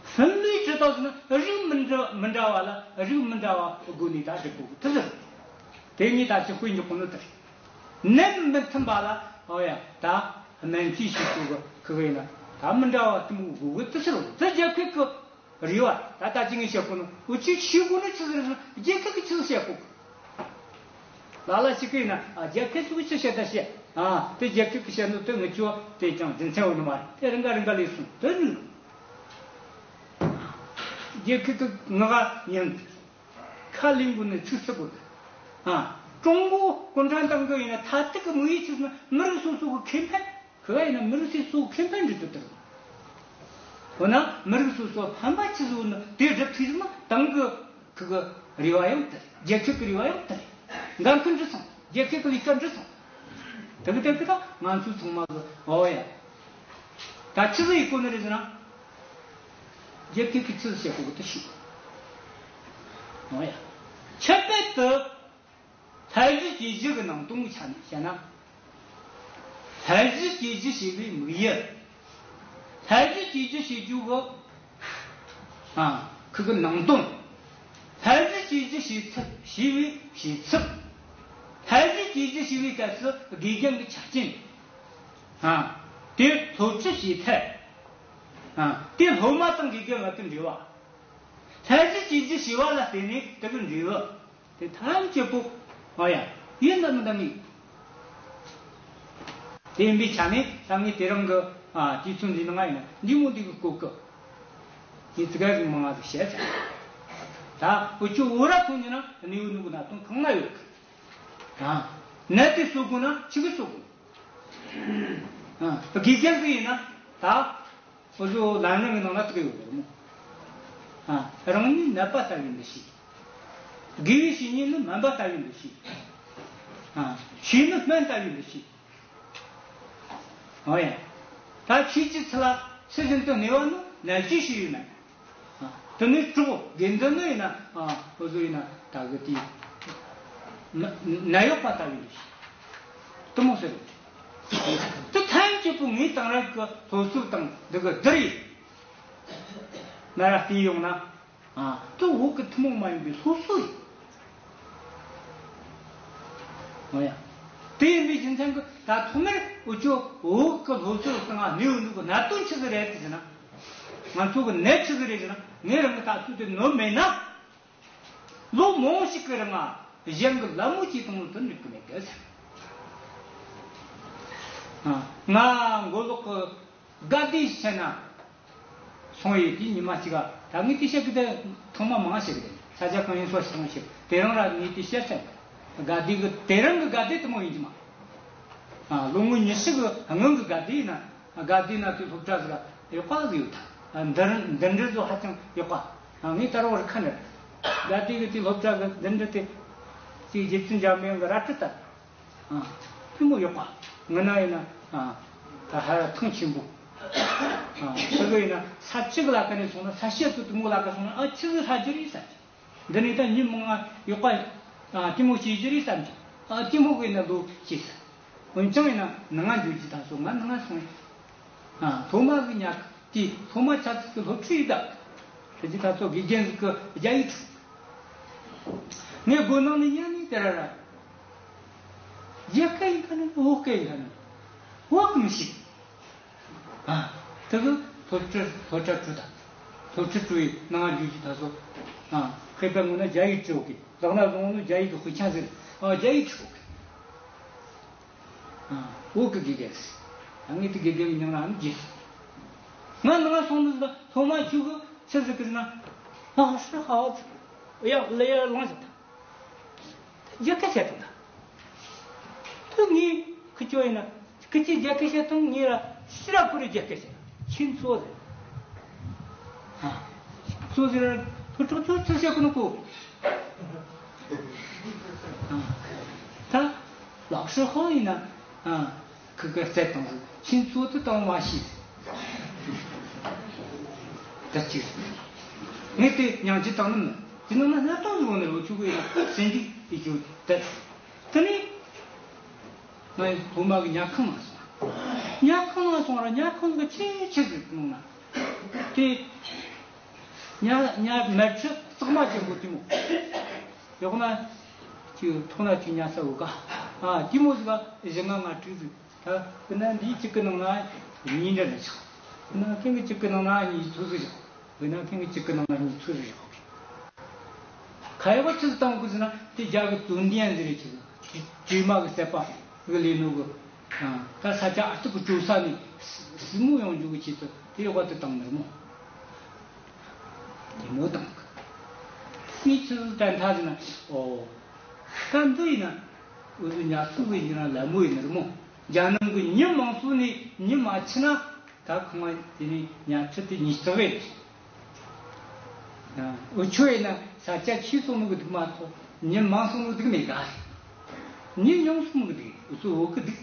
分类指导 ཟེར་ན་རིགས་མི་འདྲ་མི་འདྲ་བ་ལ་རིགས་མི་འདྲ་བ་སྒོ་ནས་ད་སྒྲིག་དགོས་གི་དེ་ཟེར། དེ་ངས་ད་ཅི་དཔེ་འཇོག་གོ་ནི་དེ་རེད། གནས་མི་མཐུན་པ་ལ། ཨོ་ཡ། ད་སྨན་བཅོས་བྱེད་དགོས་གི་ཁུ་གི་ཡིན་ན་ད་མི་འདྲ་བ་དེ་མོ་དགོས་གི་དེ་ཟེར། དེ་རྒྱལ་ཁབ་ཀྱི་རེ་བ། ད་ལྟ་ཅི་ངས་བཤད་གོ་ནི། འུ་ཆོས་ཤེས་དགོས་ནི་ཆི་ཟིག་རེད་ཟེར་ན། རྒྱལ་ཁབ་ཀྱིས་ཆི་ཟིག་བཤད་གོ་གི། ལ་ལ་ཞིག་གིས་ན། ཨ། རྒྱལ་ཁབ་ཚོས་ཆི་བཤད་ད་བཤད། ཨ། དེ་རྒྱལ་ཁབ་ཀྱིས་བཤད་ནོ་དེ་ངེད་ཚོ་དེ་ཅང་རྒྱུ་མཚན་ཡོད་ནི་མ་རེད། དེ་རང་ག་རང་ག་ལས་སོང་དེ་ནི། རྒྱལ་ཁབ་ཀྱི་ངག་ཉན། ཁ་ལེན་དགོས་ནི་ཚིག་ཚིག་དགོས། ཨ། ཀྲུང་གོ་གུང་ཁྲན་ཏང་གི་ཡིན་ན་མཐའ་དག་གི་དམིགས་ཡུལ་ཆི་ཟེར་ན། མི་རིགས་སོ་སོ་གི་ཁེ་ཕན། ཁུ་ག་ཡིན་ན་མི་རིགས་སོ་སོ་ཁེ་ཕན་འདྲི་དུ་དར། འོ་ན་མི་རིགས་སོ་སོ་ཕན་པ་ཆི་ཟིག་ནི་དེ་སྒྲུབ་ཐུབ་ན། ཏང་གི་ཁུ་གི་རེ་བ་ཡང་དར། རྒྱལ་ཁབ་ཀྱི་རེ་བ་ཡང་དར། འགན་ཁུར་འགྲུབ་སོང་། རྒྱལ་ཁབ་ཀྱི་ལས་ཀ་འགྲུབ་སོང་། དེ་གི་དེ་གི་ད་ང་ཚོ་ཚང་མ་གི། འོ་ཡ། ད་ཆི་ཟིག་ཡེད་དགོས་ནི་རེད་ཟེར་ན། རྒྱལ་ཁབ་ཀྱིས་ཆི་ཟིག་བྱེད་དགོས་གི་དེ་ཤེས་དགོས། འོ་ཡ། ཁྱད་པར་དུ། ལྷ་བཞི་རྗེས་བཞི་གི་ནང་དོན་གྱི་ཆ་ནས་བཤད་ན། ལྷ་བཞི་རྗེས་བཞི་ཞེས་པའི་དམིགས་ཡུལ། ལྷ་བཞི་རྗེས་བཞི་ཞེས་རྒྱུ་གི། ཨ། ཁུ་གི་ནང་དོན། ལྷ་བཞི་རྗེས་བཞི་བྱེད་ཚུལ་ཞེས་པའི་བྱེད་ཚུལ། ལྷ་བཞི་རྗེས་བཞི་ཞེས་པའི་སྐབས་སུ་དགེ་རྒན་གྱི་ཆ་རྐྱེན། ཨ། དེ་སློབ་ཁྲིད་བྱེད་ཐབས། ཨ། དེ་སློབ་མ་དང་དགེ་རྒན་བར་གྱི་འབྲེལ་བ། ལྷ་བཞི་རྗེས་བཞི་ཞེས་པ་ལ་བརྟེན་ནས་དེ་གི་འབྲས་བུ་དེ་ཐམས་ཅད་པོ། ཨོ་ཡ། ཡིན་དང་མིན་དང་ངེས། དེ་ཡིན་པའི་ཆ་ནས་ད་ངས་དེ་རིང་གི། ཨ། དུས་ཚོད་འདི་ནང་ང་ཡིན་ན་འདི་མོ་འདི་གི་སྐོར་གི་ངས་ཙི་ག་ཟིག་མང་ང་ཟིག་བཤད་ཚར། ད་འུ་ཆོ་བོད་ར་ཐོན་གྱི་ན་གནས་བབ་ནུས་གི་ན་དོན་གང་ན་ཡོད་གི། ཨ། ནད་དེ་གསོ་དགོས་ན་ཆི་གི་གསོ་དགོས། ཨ། དགེ་རྒན་ཟིག་ཡིན་ན་ད། འུ་ཚོ་ལམ་རིམ་གྱི་ནང་ན་དེ་གི་ཡོད་རེད་མོ། ཨ། རང་ཉིད་ནད་པ་ལྟ་བུའི་འདུ་ཤེས། དགེ་བའི་བཤེས་གཉེན་ནི་སྨན་པ་ལྟ་བུའི་འདུ་ཤེས། ཨ། ཆོས་ནི་སྨན་ལྟ་བུའི་འདུ་ཤེས། ཨོ་ཡ། ད་ཆོས་ཀྱི་ཚུལ་ལ་ཚུལ་བཞིན་དུ་གནས་པ་ནི་ནད་བཅོས་བྱས་ཡོད་མེད། ཨ། དེ་ནས་གྲོགས་དགེ་འདུན་ནི་ཡིན་ན། ཨ། འུ་ཚོ་ཡིན་ན་ད་གི་དེ་ནད་གཡོག་པ་ལྟ་བུའི་འདུ་ཤེས། དེ་མོ་ཟེར་རེད། དེ་ཐམས་ཅད་པོ་ངས་དེང་རབས་ཀྱི་སློབ་གསོ་དང་འདི་གི་བསྡུར་ཡས། མ་ར་བལྟས་ཡོང་ན། ཨ། དེ་བོད་ཀྱི་ཐུན་མོང་མ་ཡིན་པའི་སློབ་གསོ་རེད། འོ་ཡ། དེ་ཡིན་པའི་རྒྱུ་མཚན་གྱིས་ད་ཐོག་མར་འུ་ཆོ་བོད་ཀྱི་སློབ་གསོ་སྟེང་ང་གནས་བབ་འདི་གི་གནད་དོན་ཆི་ཟིག་རེད་ཟེར་ན། ང་ཚོ་གི་ནད་ཆི་ཟིག་རེད་ཟེར་ན། ངས་རང་གི་ད་ཚོད་དེ་ནོར་མེད་ན། ལོ་མང་ཞིག་གི་རིང་ང་གཞན་གྱི་ལད་མོ་བྱས་བཏང་ནོ་དེ་འགྲིག་གི་མེད་གི་ཟེར། ཨ། ང་མགོ་ལོག་གི་དགའ་བདེ་ཟེར་ན་སོང་ཡོད་དེ། ཉི་མ་གཅིག་ག་ད་ངས་དེ་བཤད་གི་དེ་ཐོག་མ་མང་བཤད་གི་དེ། ས་ཆ་གང་ཡིན་སོ་ཞིག་ཐོང་བཤད། དེ་རིང་ར་ངས་དེ་བཤད་ཚར། དགའ་བདེ་གི་དེ་རིང་གི་དགའ་བདེ་དེ་མོ་ཡིན་གྱི་མ། ཨ། ལོ་ངོ་ཉི་ཤུ་གི་སྔོན་གི་དགའ་བདེ་ཡིན་ན། དགའ་བདེ་ན་དེ་སློབ་གྲྭ་ཟིག་ཡག་པ་ཟིག་ཡོད་ད། འདི་འདི་འདྲ་ཚོ་ཧ་ཅང་ཡག་པ། ངས་ད་རུང་ར་ཁ་ནས། དགའ་བདེ་གི་དེ་སློབ་གྲྭ་གི་འདི་འདྲ་དེ་ཅིག་རྗེ་བཙུན་འཇམ་དཔལ་གི་རལ་གྲི་ལྟར། ཨ། ཕུལ་མོ་ཡག་པ། ངི་ན་ཡིན་ན། ཨ། ད་ཧ་ཐང་ཆེན་པོ། ཨ། ཕ་གི་ཡིན་ན་ས་གཅིག་ལ་ཀ་ནས་སོང་ན། ས་ཤེད་དུ་དུ་མོ་ལ་ཀ་སོང་ན། ཨ། ཆི་ཟིག་ཧྲ་རྒྱུ་རེད་ཟེར། འདི་ནས་ད་ཉིན་མང་ང་ཡག་པ། ཨ། དེ་མོ་བྱེད་རྒྱུ་རེད་བསམ་གྱི། ཨ། དེ་མོ་གི་ན་ལོ་བྱས་ཟེར། འོན་ཀྱང་ཡིན་ན་ནང་ང་འགྱོ་རྒྱུ་ད་སོང་ང་ནང་ང་སོང་ཡིན། ཨ། སློབ་མ་གི་ཉག་དེ་སློབ་མ་ཆ་ཚིག་གི་སློབ་ཁྲིད་ཡིན་ད། དེ་ཅི་ད་ཚོ་དགེ་རྒན་ཟིག་གི་རྒྱ་ཡིག་ཁྲིད། ངས་སྒོ་ནང་ནས་ཉན་ནས་དེ་ར་ར། རྒྱ་སྐད་ཡིན་ཁ་ནས་བོད་སྐད་ཡིན་ཁ་ནས་བོད་གི་མི་ཤེས། ཨ། དེ་གི་ སློབ་ཁྲིད་སློབ་གྲྭ་བྲིས་དང་། སློབ་ཁྲིད་བྲིས་པའི་ནང་བརྗོད་ཀྱི་ད་སོ། ཨ། མཁས་པའི་ངོས་ནས་རྒྱ་ཡིག་བྲིས་ཡོད་གི། ལག་ན་བཟུང་ནི་རྒྱ་ཡིག་གི་དཔེ་ཆ་ཟེར། ཨ། རྒྱ་ཡིག་བྲིས་ཡོད་གི། ཨ། བོད་ཀྱི་དགེ་རྒན་ཟེར། ད་ངས་དེ་དགེ་རྒན་གྱི་མྱིང་ལ་ཨ་ནི་རྗེས་སུ། ང་ནང་སོང་ནི་ཟེར། སློབ་མ་ཁྱོད་ཀྱི་ཆི་ཟིག་གི་ཟེར་ན། ལགས་སོ། ཧ་ཙི། ཡ་ལ་ཡ་ལངས་ཟེར། ད་རྒྱ་སྐད་བཤད་དང་། ད་ངས་ཁི་ཆོ་ཡིན་ན་ཁི་ཆོས་རྒྱ་སྐད་བཤད་དང་། ངས་ར་ཕྱི་ར་ཁུ་རུ་རྒྱ་སྐད་བཤད། ཁྱེད་ཚོ་ཟེར། ཨ། ཁྱེད་ཚོ་ཟེར། ཁོ་ཁྲག་ཁྱོད་ཚོ་བཤད་ཁོ་ནི་ཁོ། ཨ། ད་ལགས་སོ་ཧོ་ཡིན་ན། ཨ། ཁི་ཁི་རྩེད་དང་ཟེར། ཁྱེད་ཚོ་དེ་དང་མ་ཤེས་ཟེར། ད་ཅི་ཟེར། ངས་དེ་ཉང་ཅི་དང་ནི་མིན། དེ་ནང་ན་སྣ་ཏང་ཟེར་བ་ནི་རོ་ཆུ་གི་ཡིན་ན་སེམས་སྡུག་ཡིད་སྐྱོ་དེ། དེ་ནས་ང་ཡི་སློབ་མ་གི་ཉལ་ཁང་ནང་སོང་། ཉལ་ཁང་ནང་སོང་ར་ཉལ་ཁང་གི་ཆེ་ཆེ་ཟིག་ནང་ན། དེ་ཉལ་ཉལ་མལ་ཁྲི་གཙང་མ་ཅན་པོ་དེ་མོ། ཡོག་ན་ཅིག་ཐོག་ན་ཅིག་ཉལ་ས་འོ་ག། ཨ། དེ་མོ་ཟིག་ག་བཞི་ལྔ་ལྔ་དྲུག་ཟིག། ད་དཔེར་ན་འདིའི་གཅིག་གི་ནང་ན་གཉིས་འདྲ་ལ་ཆགས། དཔེར་ན་ཁེང་གི་གཅིག་གི་ནང་ན་གཉིས་ཚོ་ཟིག་བཞག། དཔེར་ན་ཁེང་གི་གཅིག་གི་ནང་ན་གཉིས་ཚོ་ཟིག་བཞག། ཁ་ཡོག་ཆི་ཟིག་བཏང་དགོས་ཟེར་ན། དེ་རྒྱ་གི་བཙུན་ལྡན་ཟེར་རེད། ཆི་ཟིག་བྲིས་མ་གི་སྲད་པ་གི་ལས་ནོ་གི། ད་ས་ཆ་ཨ་སྟུག་གི་བྲོས་ས་ནས་སྲིན་མོ་ཡོང་རྒྱུ་གི་ཆེད་དུ་དེ་ཡོག་དེ་བཏང་ནི་རེད་མོ། དེ་མོ་བཏང་གི། ངས་ཆི་ཟིག་དྲན་ཐལ་ཟེར་ན། ཨོ། ད་འདི་ཡིན་ན་འུ་ཚོ་ཉ་སུ་བས་ཡིན་ན་ལད་མོ་ཡིན་ནི་རེད་མོ། རྒྱ་ནང་གི་མྱི་མང་ཚོགས་ནས་མྱི་མ་ཆི་ན། ད་ཁོང་དེ་ནས་ཉ་ཁྲི་དེ་ཉིས་བརྩེགས་རེད། འུ་ཆོ་ཡིན་ན་ས་ཆ་ཆེ་སོང་ནོ་གི་སྡུག་མ་གཏོགས་མྱི་མང་སོང་ནོ་སྡུག་མེད་ག། མྱི་ཉུང་སོང་ནོ་གི་སྡུག། འུ་ཚོ་བོད་གི་སྡུག།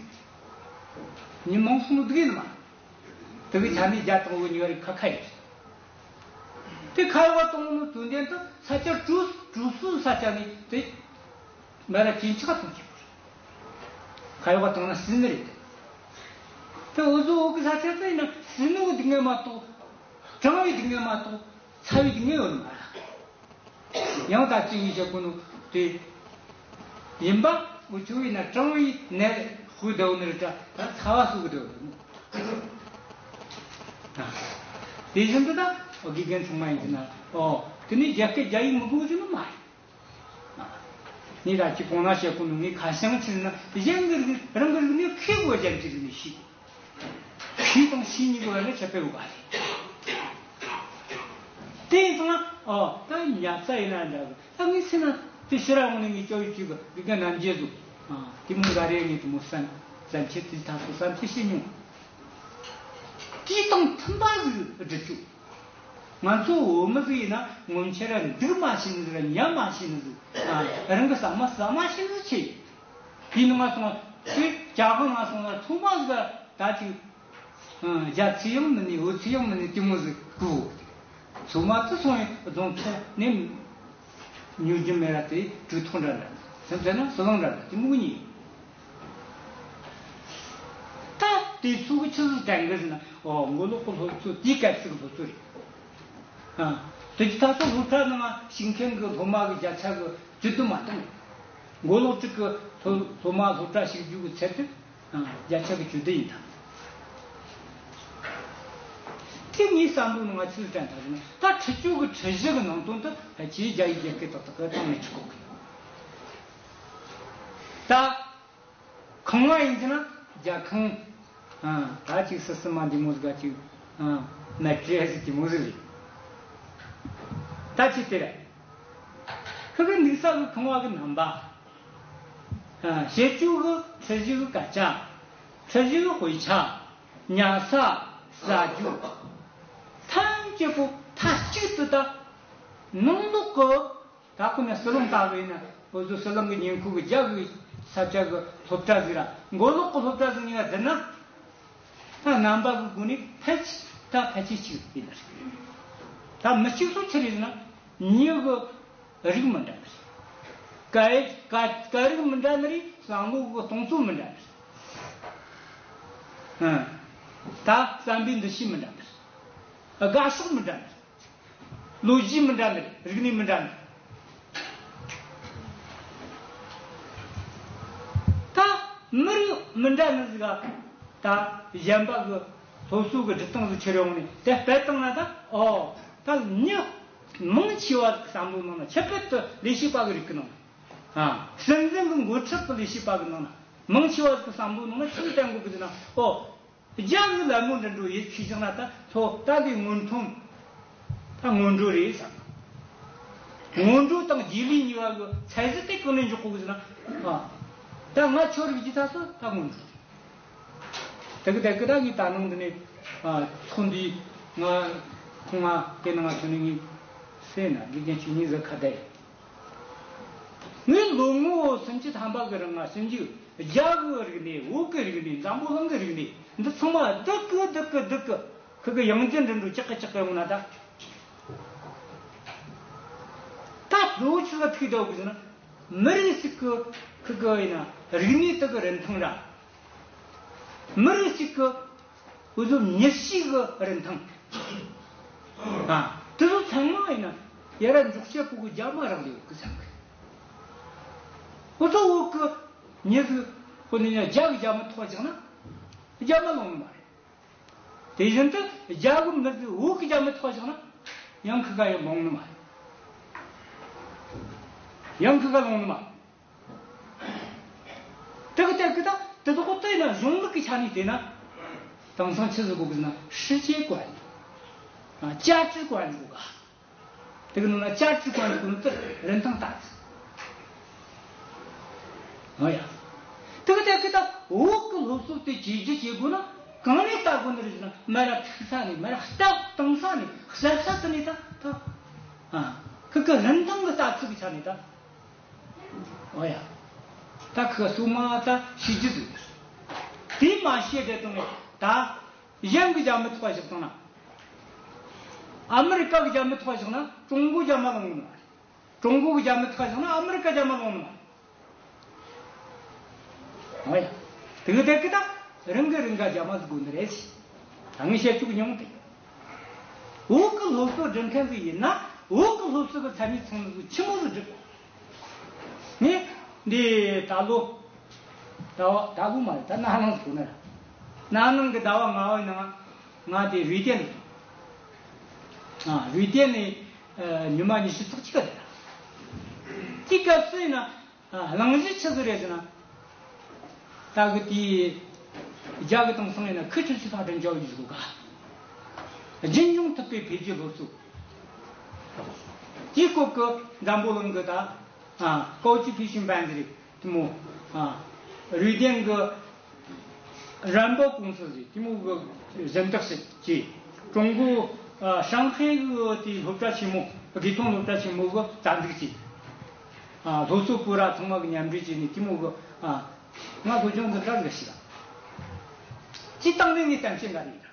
མྱི་མང་སོང་ནོ་སྡུག་ཡིན་མ། དེ་གི་ཆ་ནས་རྒྱ་དང་བོད་ཉོ་རིགས་ཁ་ཁ་ཡིན། དེ་ཁ་ཡོག་བཏང་ནོ་དོན་ལྡན་དུ་ས་ཆ་གྲུ་གྲུ་སུ་ས་ཆ་ནས་དེ། མ་ར་ཅིན་ཆག་ཐུང་ཆེ་པོ་རེད། ཁ་ཡོག་བཏང་ན་སྲིད་ནི་རེད། དེ་འུ་ཚོ་བོད་གི་ས་ཆ་དེ་ཡིན་ན་སྲིད་ནོ་གི་སྡུག་བསྔལ་མ་གཏོགས། གྲང་བའི་སྡུག་བསྔལ་མ་གཏོགས་ཚ་བའི་སྡུག་བསྔལ་ཡོད་ནི་མ་རེད། ཡང་ད་ཅི་ངས་བཤད་གོ་ནོ་དེ་ཡིན་པ། འུ་ཆོ་ཡིན་ན་གྲང་བའི་ནད་ཤོས་བསྡད་ནི་རེད་དྲ། ད་ཚ་བ་ཤོས་གི་བསྡད་ནི་རེད། དེ་བཞིན་དུ་ད་དགེ་རྒན་ཚང་མ་ཡིན་ཟེར་ན། ཨོ། དེ་ནས་རྒྱ་སྐད་རྒྱ་ཡིག་མི་དགོས་ཟེར་ནི་མ་རེད། ངས་ད་ཅི་གོང་ན་བཤད་གོ་ནོ་ངས་ཁ་བྱང་ཕྱིན་ན་གཞན་གི་རིག་རང་གི་རིག་གནས་ཁེ་དགོས། གཞན་གྱི་རིག་གནས་ཤེས་དགོས། ཤེས་དང་ཤེས་གཉིས་ཀྱི་བར་ལ་ཁྱད་པར་ཡོད་པ་རེད། དེ་ཡིན་ཙང་། ཨོ། ད་ཉ་ཚ་ཡིན་ན་འདྲ་གི། ད་ངས་ཟེར་ན་དེ་ཕྱི་ར་འོང་ནས་ངས་སྐྱོ་ཡི་བཅུག་གི། དགེ་རྒན་རྣམ་རྒྱལ་ཟུག། ཨ། དེ་མོ་འགའ་རེ་ངས་དེ་མོ་བསམ་བསམ་ཚུལ་དེ་ཐག་སོ་བསམ་ཚུལ་བཤད་མྱོང་། དེ་དང་མཐུན་པ་ཟིག་སྒྲུབ་རྒྱུ། ང་ཚོ་བོད་མི་ཟིག་ཡིན་ན་ངོ་མ་ཁྱེད་ར་འདུག་མ་ཤེས་ནི་ཟིག་ར་ཉལ་མ་ཤེས་ནི་ཟིག། ཨ། རང་གི་ཟ་མ་ཟ་མ་ཤེས་ནི་ཟིག་ཆེ། དེ་ནི་ང་སོང་དེ་ཇ་ཁང་ང་སོང་ན་ཚོང་པ་ཟིག་ག་ད་ཅིག། ཨ། རྒྱ་ཚིག་ཡང་མིན་ནི་བོད་ཚིག་ཡང་མིན་ནི་དེ་མོ་ཟིག་གོ། ཚོང་པ་དེ་སོང་ཡི་རྫོང་ཐོག་ནས། ཉོ་རྒྱུ་མེད་ར་དེ་གྲུ་ཐོག་འདྲ་འདྲ། སེམས་ཟེར་ན་ཟི་ལིང་འདྲ་འདྲ་དེ་མོ་གཉིས། ད་དེ་ཚོ་གི་ཆི་ཟིག་དྲན་གི་ཟེར་ན། ཨོ། མགོ་ལོག་གི་སློབ་གཙོ་དེའི་སྐབས་སུ་གི་སློབ་གཙོ་རེད། ཨ། དེ་ད་ལྟ་སློབ་གྲྭ་ནང་ཞུགས་མཁན་གི་སློབ་མ་གི་བརྒྱ་ཆ་གི་བཅུ་བདུན་མ་གཏོགས། མགོ་ལོག་གཅིག་གི་སློབ་སློབ་མ་སློབ་གྲྭ་ཞུགས་རྒྱུ་གི་ཚད་དེ། ཨ། བརྒྱ་ཆ་གི་བཅུ་བདུན་ཡིན་ད། དེ་ངའི་བསམ་བློའི་ནང་ང་ཆི་ཟིག་དྲན་ཐལ་ཟེར་ན། ད་ཁྲིད་ཆོག་གི་ཁྲིད་གཞི་གི་ནང་དོན་དུ་ཕལ་ཆེར་རྒྱ་ཡིག་རྒྱ་སྐད་ཏག་ཏག་གི་བཏང་ནས་ཆུག་གོ་གི། ད་ཁང་བ་ཡིན་གྱི་ན་རྒྱ་ཁང་། ཨ། ད་ཅིག་སི་སི་མ་འདི་མོ་ཟིག་ག་ཅིག། ཨ། མེ་ཏྲེ་ཟིག་འདི་མོ་ཟིག་རེད། ད་ཅིག་དེ་རེད། ཁི་གི་འདུག་ས་གི་ཁང་བ་གི་རྣམ་པ། ཨ། བྱེད་ཆོག་གི་ཁྲིད་གཞི་གི་སྐད་ཆ། ཁྲིད་གཞི་གི་དཔེ་ཆ། ཉལ་ས། ཟ་རྒྱུ། ཐམས་ཅད་པོ་མཐའ་གཅིག་ཏུ་ད་ནང་ལོགས་གི། ད་ཁོ་ནས་ཟི་ལིང་ལྟ་བུ་ཡིན་ན། འུ་ཚོ་ཟི་ལིང་གི་ཉེ་འཁོར་གི་རྒྱ་གི་ས་ཆ་གི་སློབ་གྲྭ་ཟིག་ར་མགོ་ལོག་གི་སློབ་གྲྭ་ཟིག་གཉིས་ཀ་བསྡུར་ན། ད་རྣམ་པ་གི་སྒོ་ནས་ཕལ་ཆེར་ད་ཕལ་ཆེར་གཅིག་ཡིན་ནི་རེད། ད་མི་གཅིག་སོ་ཆི་རེད་ཟེར་ན། མྱི་གི་རིགས་མི་འདྲ་ནི་རེད། སྐད་སྐད་སྐད་རིགས་མི་འདྲ་ནི་རེད། བསམ་བློ་གི་གཏོང་ཚུལ་མི་འདྲ་ནི་རེད། ཨ། ད་བསམ་པའི་འདུ་ཤེས་མི་འདྲ་ནི་རེད། དགའ་ཕྱོགས་མི་འདྲ་ནི་རེད། ལོ་རྒྱུས་མི་འདྲ་ནི་རེད། རིག་གནས་མི་འདྲ་ནི་རེད། ད་མི་རིགས་མི་འདྲ་ནི་ཟིག་ག་ད་གཞན་པ་གི་ སློབ་གསོ་གི་སྒྲིག་སྟངས་སུ་ཁྱེར་ཡོང་ནས་དེ་སྤེལ་བཏང་ན་ད། ཨོ། ད་མྱི་མང་ཆེ་བ་གི་བསམ་བློ་ནང་ན་ཁྱད་པར་དུ་ལས་བྱེད་པ་གི་རིགས་ཀྱི་ནང་ན། ཨ། སྲིད་འཛིན་གི་འགོ་ཁྲིད་གི་ལས་བྱེད་པ་གི་ནང་ན། མང་ཆེ་བ་གི་བསམ་བློ་ནང་ན་ཆི་ཟིག་བསྟན་དགོས་གི་ཟེར་ན། ཨོ། རྒྱ་གི་ལད་མོ་འདི་འདྲ་ཡེད་ཤེས་བཞག་ན་ད་ཚོ་ད་འདི་སྔོན་ཐོན་ད་སྔོན་འགྲོ་རེད་བསམ། སྔོན་འགྲོ་དང་རྗེས་ལུས་གཉིས་པ་གི་ཚད་གཞི་དེ་གང་ནས་འཇོག་དགོས་གི་ཟེར་ན། ཨ། ད་ང་ཁྱོད་རིགས་ཀྱི་ད་ཚོ་ད་སྔོན་འགྲོ། དེ་གི་དེ་གི་ད་ངས་ད་ནང་འདི་ནས། ཨ། ཚོགས་འདུའི་ང་ཁོང་ང་དེ་ནང་ང་ཚོ་ནས་ངས་ཟེར་ན་དགེ་རྒན་ཆོས་ཉིད་ཟེར་ཁ་བརྡ་ཡིན། ངས་ལོ་ངོ་སུམ་ཅུ་ཐམ་པ་གི་རིང་ང་ཞིབ་འཇུག་རྒྱ་གི་རིག་གནས། བོད་གི་རིག་གནས། འཛམ་བུ་གླིང་གི་རིག་གནས་འདི་ཚང་མ་བསྡུ་གི་བསྡུ་གི་བསྡུ་གི་ཁུ་གི་ཡང་ཅི་འདྲ་འགྲོ་ཅག་གི་ཅག་གི་ཡོང་ན་ད། ད་ལོ་ཆུ་ལ་ཐུག་འདུག་གི་ཟེར་ན། མི་རིགས་ཤིག་གི་ཁུ་གི་ཡིན་ན་རིག་གནས་དེ་གི་རིན་ཐང་ར། མི་རིགས་ཤིག་གི་འུ་ཚོ་མྱི་གཤིས་གི་རིན་ཐང་། ཨ། དེ་ཚོ་ཚང་མ་ཡིན་ན་ཡ་ར་འཇོག་བྱེད་པོ་གི་རྒྱ་མ་རག་ལས་ཡོད་གི་བསམ་གི། འུ་ཚོ་བོད་གི་མྱི་གི་ཁོ་ནི་ཡང་རྒྱ་གི་རྒྱ་མ་ཐོག་བཞག་ན་རྒྱ་མ་ལོང་ནི་མ་རེད། དེ་བཞིན་དུ་རྒྱ་གི་མི་གི་བོད་གི་རྒྱ་མ་ཐོག་བཞག་ན་ཡང་ཁི་ག་ཡང་ལོང་ནི་མ་རེད། ཡང་ཁི་ག་ལོང་ནི་མ་རེད། དེ་གི་དེ་གི་ད་དེ་ཚོ་ཁོ་ལྟོས་ན་གཞུང་ལུགས་ཀྱི་ཆ་ནས་བལྟས་ན། དེང་སང་ཆི་ཟིག་དགོས་གི་ཟེར་ན་世界观། ཨ།价值观ཟིག་དགོས་ག། དེ་གི་ནང་ན་价值观ཟིག་དགོས་ནི་དེ་རིན་ཐང་ལྟ་ཟིག། ཨོ་ཡ། དེ་གི་དེ་གི་ད་བོད་གི་སློབ་གསོ་དེ་བྱས་རྗེས་བྱེད་དགོས་ན་གང་ནས་ལྟ་དགོས་ནི་རེད་ཟེར་ན། མ་ར་ཐུག་ས་ནས། མ་ར་ལྟ་བཏང་ས་ནས། གསལ་ས་དེ་ནས་ད་ད། ཨ། ཁི་གི་རིན་ཐང་གི་ལྟ་ཚུལ་གི་ཆ་ནས་ད། ཨོ་ཡ། ད་ཁི་སུ་མ་ད་ཤེས་རྒྱུ་ཟིག། དེ་མ་ཤེས་དེ་དང་ནི་ད་གཞན་གི་རྒྱ་མི་ཐོག་བཞག་བཏང་ན། ཨ་མི་རི་ཀ་གི་རྒྱ་མི་ཐོག་བཞག་ན་ཀྲུང་གོ་རྒྱ་མ་ལོང་ནི་མ་རེད། ཀྲུང་གོ་གི་རྒྱ་མི་ཐོག་བཞག་ན་ཨ་མི་རི་ཀ་རྒྱ་མ་ལོང་ནི་མ་རེད། ཨོ་ཡ། དེ་གི་དེ་གི་ད་རང་གི་རང་ག་རྒྱ་མ་ཟིག་དགོས་ནི་རེད་ཟེར། ད་ངས་བཤད་བཅུག་མྱོང་དེ། བོད་གི་སློབ་གསོ་སྒྲུབ་མཁན་ཟིག་ཡིན་ན་བོད་གི་སློབ་གསོ་གི་ཚད་མའི་ཚང་ནི་ཆི་མོ་ཟིག་སྒྲུབ། ངས་འདི་ད་ལོ། ཟླ་བ། ད་ལོ་མ་རེད། ད་ན་ནིང་ཟིག་ན་ར། ན་ནིང་གི་ཟླ་བ་ལྔ་བའི་ནང་ང་དེ་རུས་ཏེན་ལ་སོང་། ཨ། རུས་ཏེན་ནས། ཨ། ཉི་མ་ཉི་ཤུ་རྩ་གཅིག་ག་དེ་ར། དེའི་སྐབས་སུ་ཡིན་ན། ཨ། གླེང་གཞི་ཆི་ཟིག་རེད་ཟེར་ན། ད་གི་དེའི་རྒྱ་གི་དེང་སང་ཡིན་ན་可持续发展教育ཟེར་གོ་ག། རྒྱུན་འཁྱོངས་ཐུབ་པའི་འཕེལ་རྒྱས་སློབ་གསོ། དེའི་སྐོར་གི་འཛམ་བུ་གླིང་གི་ད། ཨ། 高级培训班ཟེར་རེད་དེ་མོ། ཨ། རུས་ཏེན་གི་རན་པོ་ཀུང་སི་ཟེར་དེ་མོ་གི་གཟེངས་རྟགས་ཤིག་བྱས། ཀྲུང་གོ། ཨ། ཧྲང་ཧའེ་གི་དེའི་སློབ་གྲྭ་ཆེན་མོ། དགེ་ཐོན་སློབ་གྲྭ་ཆེན་མོ་གི་རྩ་འཛུགས་བྱས། ཨ། སློབ་གསོ་པུ་ར་ཚང་མ་གི་མཉམ་འབྲེལ་བྱས་ནས་དེ་མོ་གི། ཨ། ང་སློབ་སྦྱོང་འདི་འདྲ་ཟིག་ཞིག་ལ། སྤྱིར་བཏང་ནས་ངས་གཏམ་བཤད་འགའ་རེ་ཡིན།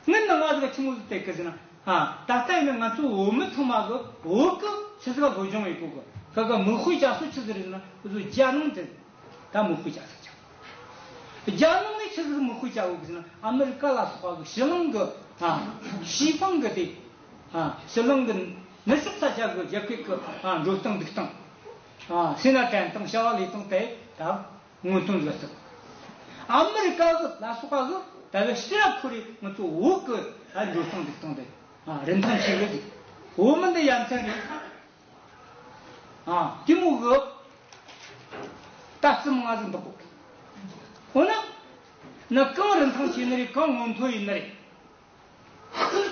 ངས་ནང་ང་ཟིག་ཆི་མོ་ཟིག་བལྟས་གི་ཟེར་ན། ཨ། ད་ལྟ་ཡིན་ན་ང་ཚོ་བོད་མི་ཚང་མ་གི་བོད་གི་ཆི་ཟིག་སློབ་སྦྱོང་ཡེད་གོ་གི། ཁ་གི་མིག་དཔེ་བྱ་སྲོལ་ཆི་ཟིག་རེད་ཟེར་ན། འུ་ཚོ་རྒྱ་ནང་དེ་ད་མིག་དཔེ་བྱ་སྲོལ་ཆགས། རྒྱ་ནང་ནས་ཆི་ཟིག་མིག་དཔེ་བྱ་གོ་གི་ཟེར་ན། ཨ་མི་རི་ཀ་ལ་སོགས་པ་གི་ཕྱི་གླིང་གི། ཨ། 西方གི་དེ། ཨ། ཕྱི་གླིང་གི་ནུབ་ཕྱོགས་ས་ཆ་གི་རྒྱལ་ཁབ་གི། ཨ། འགྲོ་སྟངས་འདུག་སྟངས། ཨ། སེམས་ལ་དྲན་སྟངས། བྱ་བ་ལས་སྟངས་དེ་ད་སྔོན་ཐོན་ཟིག་སོང་། ཨ་མི་རི་ཀ་གི་ལ་སོགས་པ་གི་ད་གི་ཕྱིར་ར་ཁོ་རེ་ང་ཚོ་བོད་གི། ཨ། འགྲོ་སྟངས་འདུག་སྟངས་དེ། ཨ། རིན་ཐང་ཆེ་གི་ཟིག། བོད་མི་འདི་ཡ་མཚན་རེད། ཨ། དེ་མོ་གི་ལྟ་ཚུལ་མང་ང་ཟིག་འདུག་གོ། འོ་ན་ན་གང་རིན་ཐང་ཆེ་ནི་རེད། གང་སྔོན་ཐོན་ཡིན་ནི་རེད།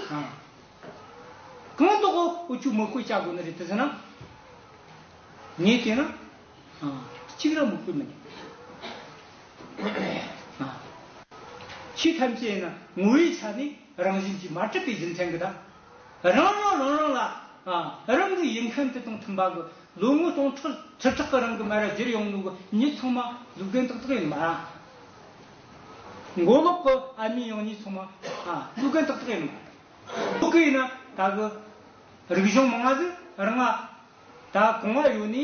ཨ། གང་དུ་གོ་འུ་ཆོ་མིག་དཔེ་བྱ་དགོས་ནི་རེད་དེ་ཟེར་ན། ངས་བལྟས་ན། ཨ། གཅིག་ར་མིག་དཔེ་མི་ཉན། ཨ། ཆོས་ཐམས་ཅད་ཡིན་ན་ངོ་བོའི་ཆ་ནས་རང་བཞིན་གྱིས་མ་གྲུབ་པའི་རྒྱུ་མཚན་གྱིས་ད། རང་རང་རང་རང་ལ། ཨ། རང་གི་ཡིན་མཁན་དེ་དང་མཐུན་པ་གི། ལོ་ངོ་སྟོང་ཕྲག་ཁྲི་ཕྲག་གི་རིང་གི་མ་ར་བསྒྱུར་ཡོང་ནོ་གི་མྱི་ཚང་མ་ལུག་རྒན་ཏག་ཏག་ཡིན་མ། མགོ་ལོག་གི་ཨ་མྱེས་ཡང་མྱེས་ཚང་མ། ཨ། ལུག་རྒན་ཏག་ཏག་ཡིན་མ། ལུག་གི་ཡིན་ན་ད་གི་རིག་གཞུང་མང་ང་ཟིག་རང་ང་ད་གོང་བ་ཡོད་ནི་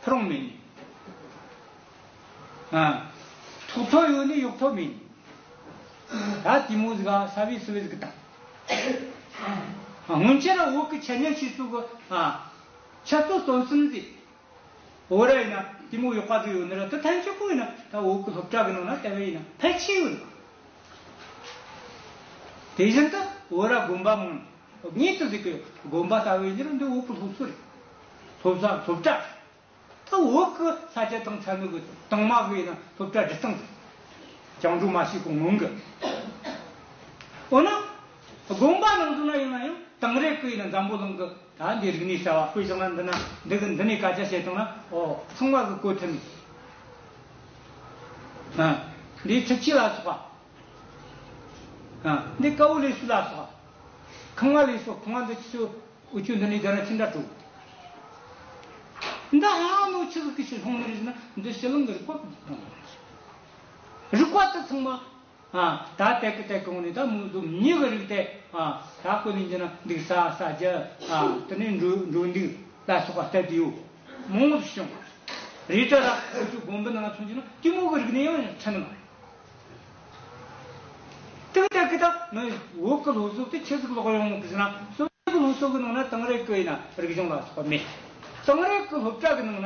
ཕུ་རུང་མེད་ནི། ཨ། ཐོག་ཐོག་ཡོད་ནི་ཡོག་ཐོག་མེད་ནི། ད་དེ་མོ་ཟིག་ག་ས་བི་སུ་བི་ཟིག་གི་ད། ཨ། སྔོན་ཆད་ར་བོད་གི་འཆད་ཉན་ཞུ་སུ་གི། ཨ། འཆད་རྩོད་རྩོམ་གསུམ་ཟིག། འོ་ར་ཡིན་ན་དེ་མོ་ཡག་པ་ཟིག་ཡོད་ནི་ར། དེ་ཐམས་ཅད་པོ་ཡིན་ན་ད་བོད་གི་སློབ་གྲྭ་གི་ནང་ན་དེ་བས་ཡིན་ན་ཕལ་ཆེ་ཡོད་ནི། དེ་བཞིན་དུ་བོད་ར་དགོན་པ་མང་། ངས་དུ་ཟིག་གི་དགོན་པ་ལྟ་བུའི་འགྱུར་འདི་བོད་ཀྱི་སློབ་གསོ་རེད། སློབ་གསོ་སློབ་གྲྭ་རེད། ད་བོད་ཀྱི་ས་ཆ་དང་ཚ་ནུ་གི་དང་མ་གི་ཡིན་ན་སློབ་གྲྭ་འབྲི་སྟངས་ཟིག་བཅིངས་འགྲོལ་མ་བྱས་གོང་སྔོན་གི། འོ་ན། དགོན་པ་ནང་དུ་ན་ཡིན་ན་ཡང་དེང་རབས་ཀྱི་ཡིན་ན་འཛམ་བུ་གླིང་གི་ད་འདི་རིག་གནས་གསར་བ་དཔེ་བཞག་ན་འདི་ན་འདི་གི་འདི་ནས་སྐད་ཆ་བཤད་བཏང་ན་ཨོ་ཚང་མ་གི་གོ་ཐུབ་ནས། ཨ། འདི་ཁྲིག་ཁྲི་ལ་སོགས་པ། ཨ། འདི་ཀ་བོ་ལས་སུ་ལ་སོགས། ཁང་བ་ལས་སོགས་ཁང་བ་འདི་ཆུ་འུ་ཆུ་འདི་ནས་རྒྱ་ན་ཕྱིན་འདྲ་འགྲོ། འདི་ཧ་ནོ་ཆི་ཟིག་གི་ཕྱིར་ལྷུང་ནི་རེད་ཟེར་ན་འདི་ཕྱི་གླིང་གི་རིག་པ་གི་ཐང་། རིག་པ་དེ་ཚང་མ། ཨ། ད་དེ་གི་དེ་གོང་ནས་ད་མུ་ཟུམ་མྱི་གི་རིགས་དེ། ཨ། ད་ཀོ་ནི་འཇི་ན་འདུག་ས་ས་རྒྱ། ཨ། དེ་ནས་འགྲོ་འགྲོ་འདུག་ལ་སོགས་པ་ལྟ་དུས་ཡོད། མང་བོ་བྱུང་། རེད་དྲ་ལ་འུ་ཆུ་དགོན་པ་ནང་མཚོན་གྱི་ན་དེ་མོ་གི་རིག་གནས་ཡང་ཡང་ཁྲ་ནི་མ་རེད། དེ་གི་དེ་གི་ད་ནི་བོད་གི་སློབ་གསོ་དེ་ཆི་ཟིག་ལོག་ཡོང་གི་ཟེར་ན། སོ་སོ་གི་སློབ་གསོ་གི་ནང་ན་དེང་རབས་གི་ཡིན་ན་རིག་གཞུང་ལ་སོགས་པ་མེད། དེང་རབས་གི་སློབ་གྲྭ་གི་ནང་ན་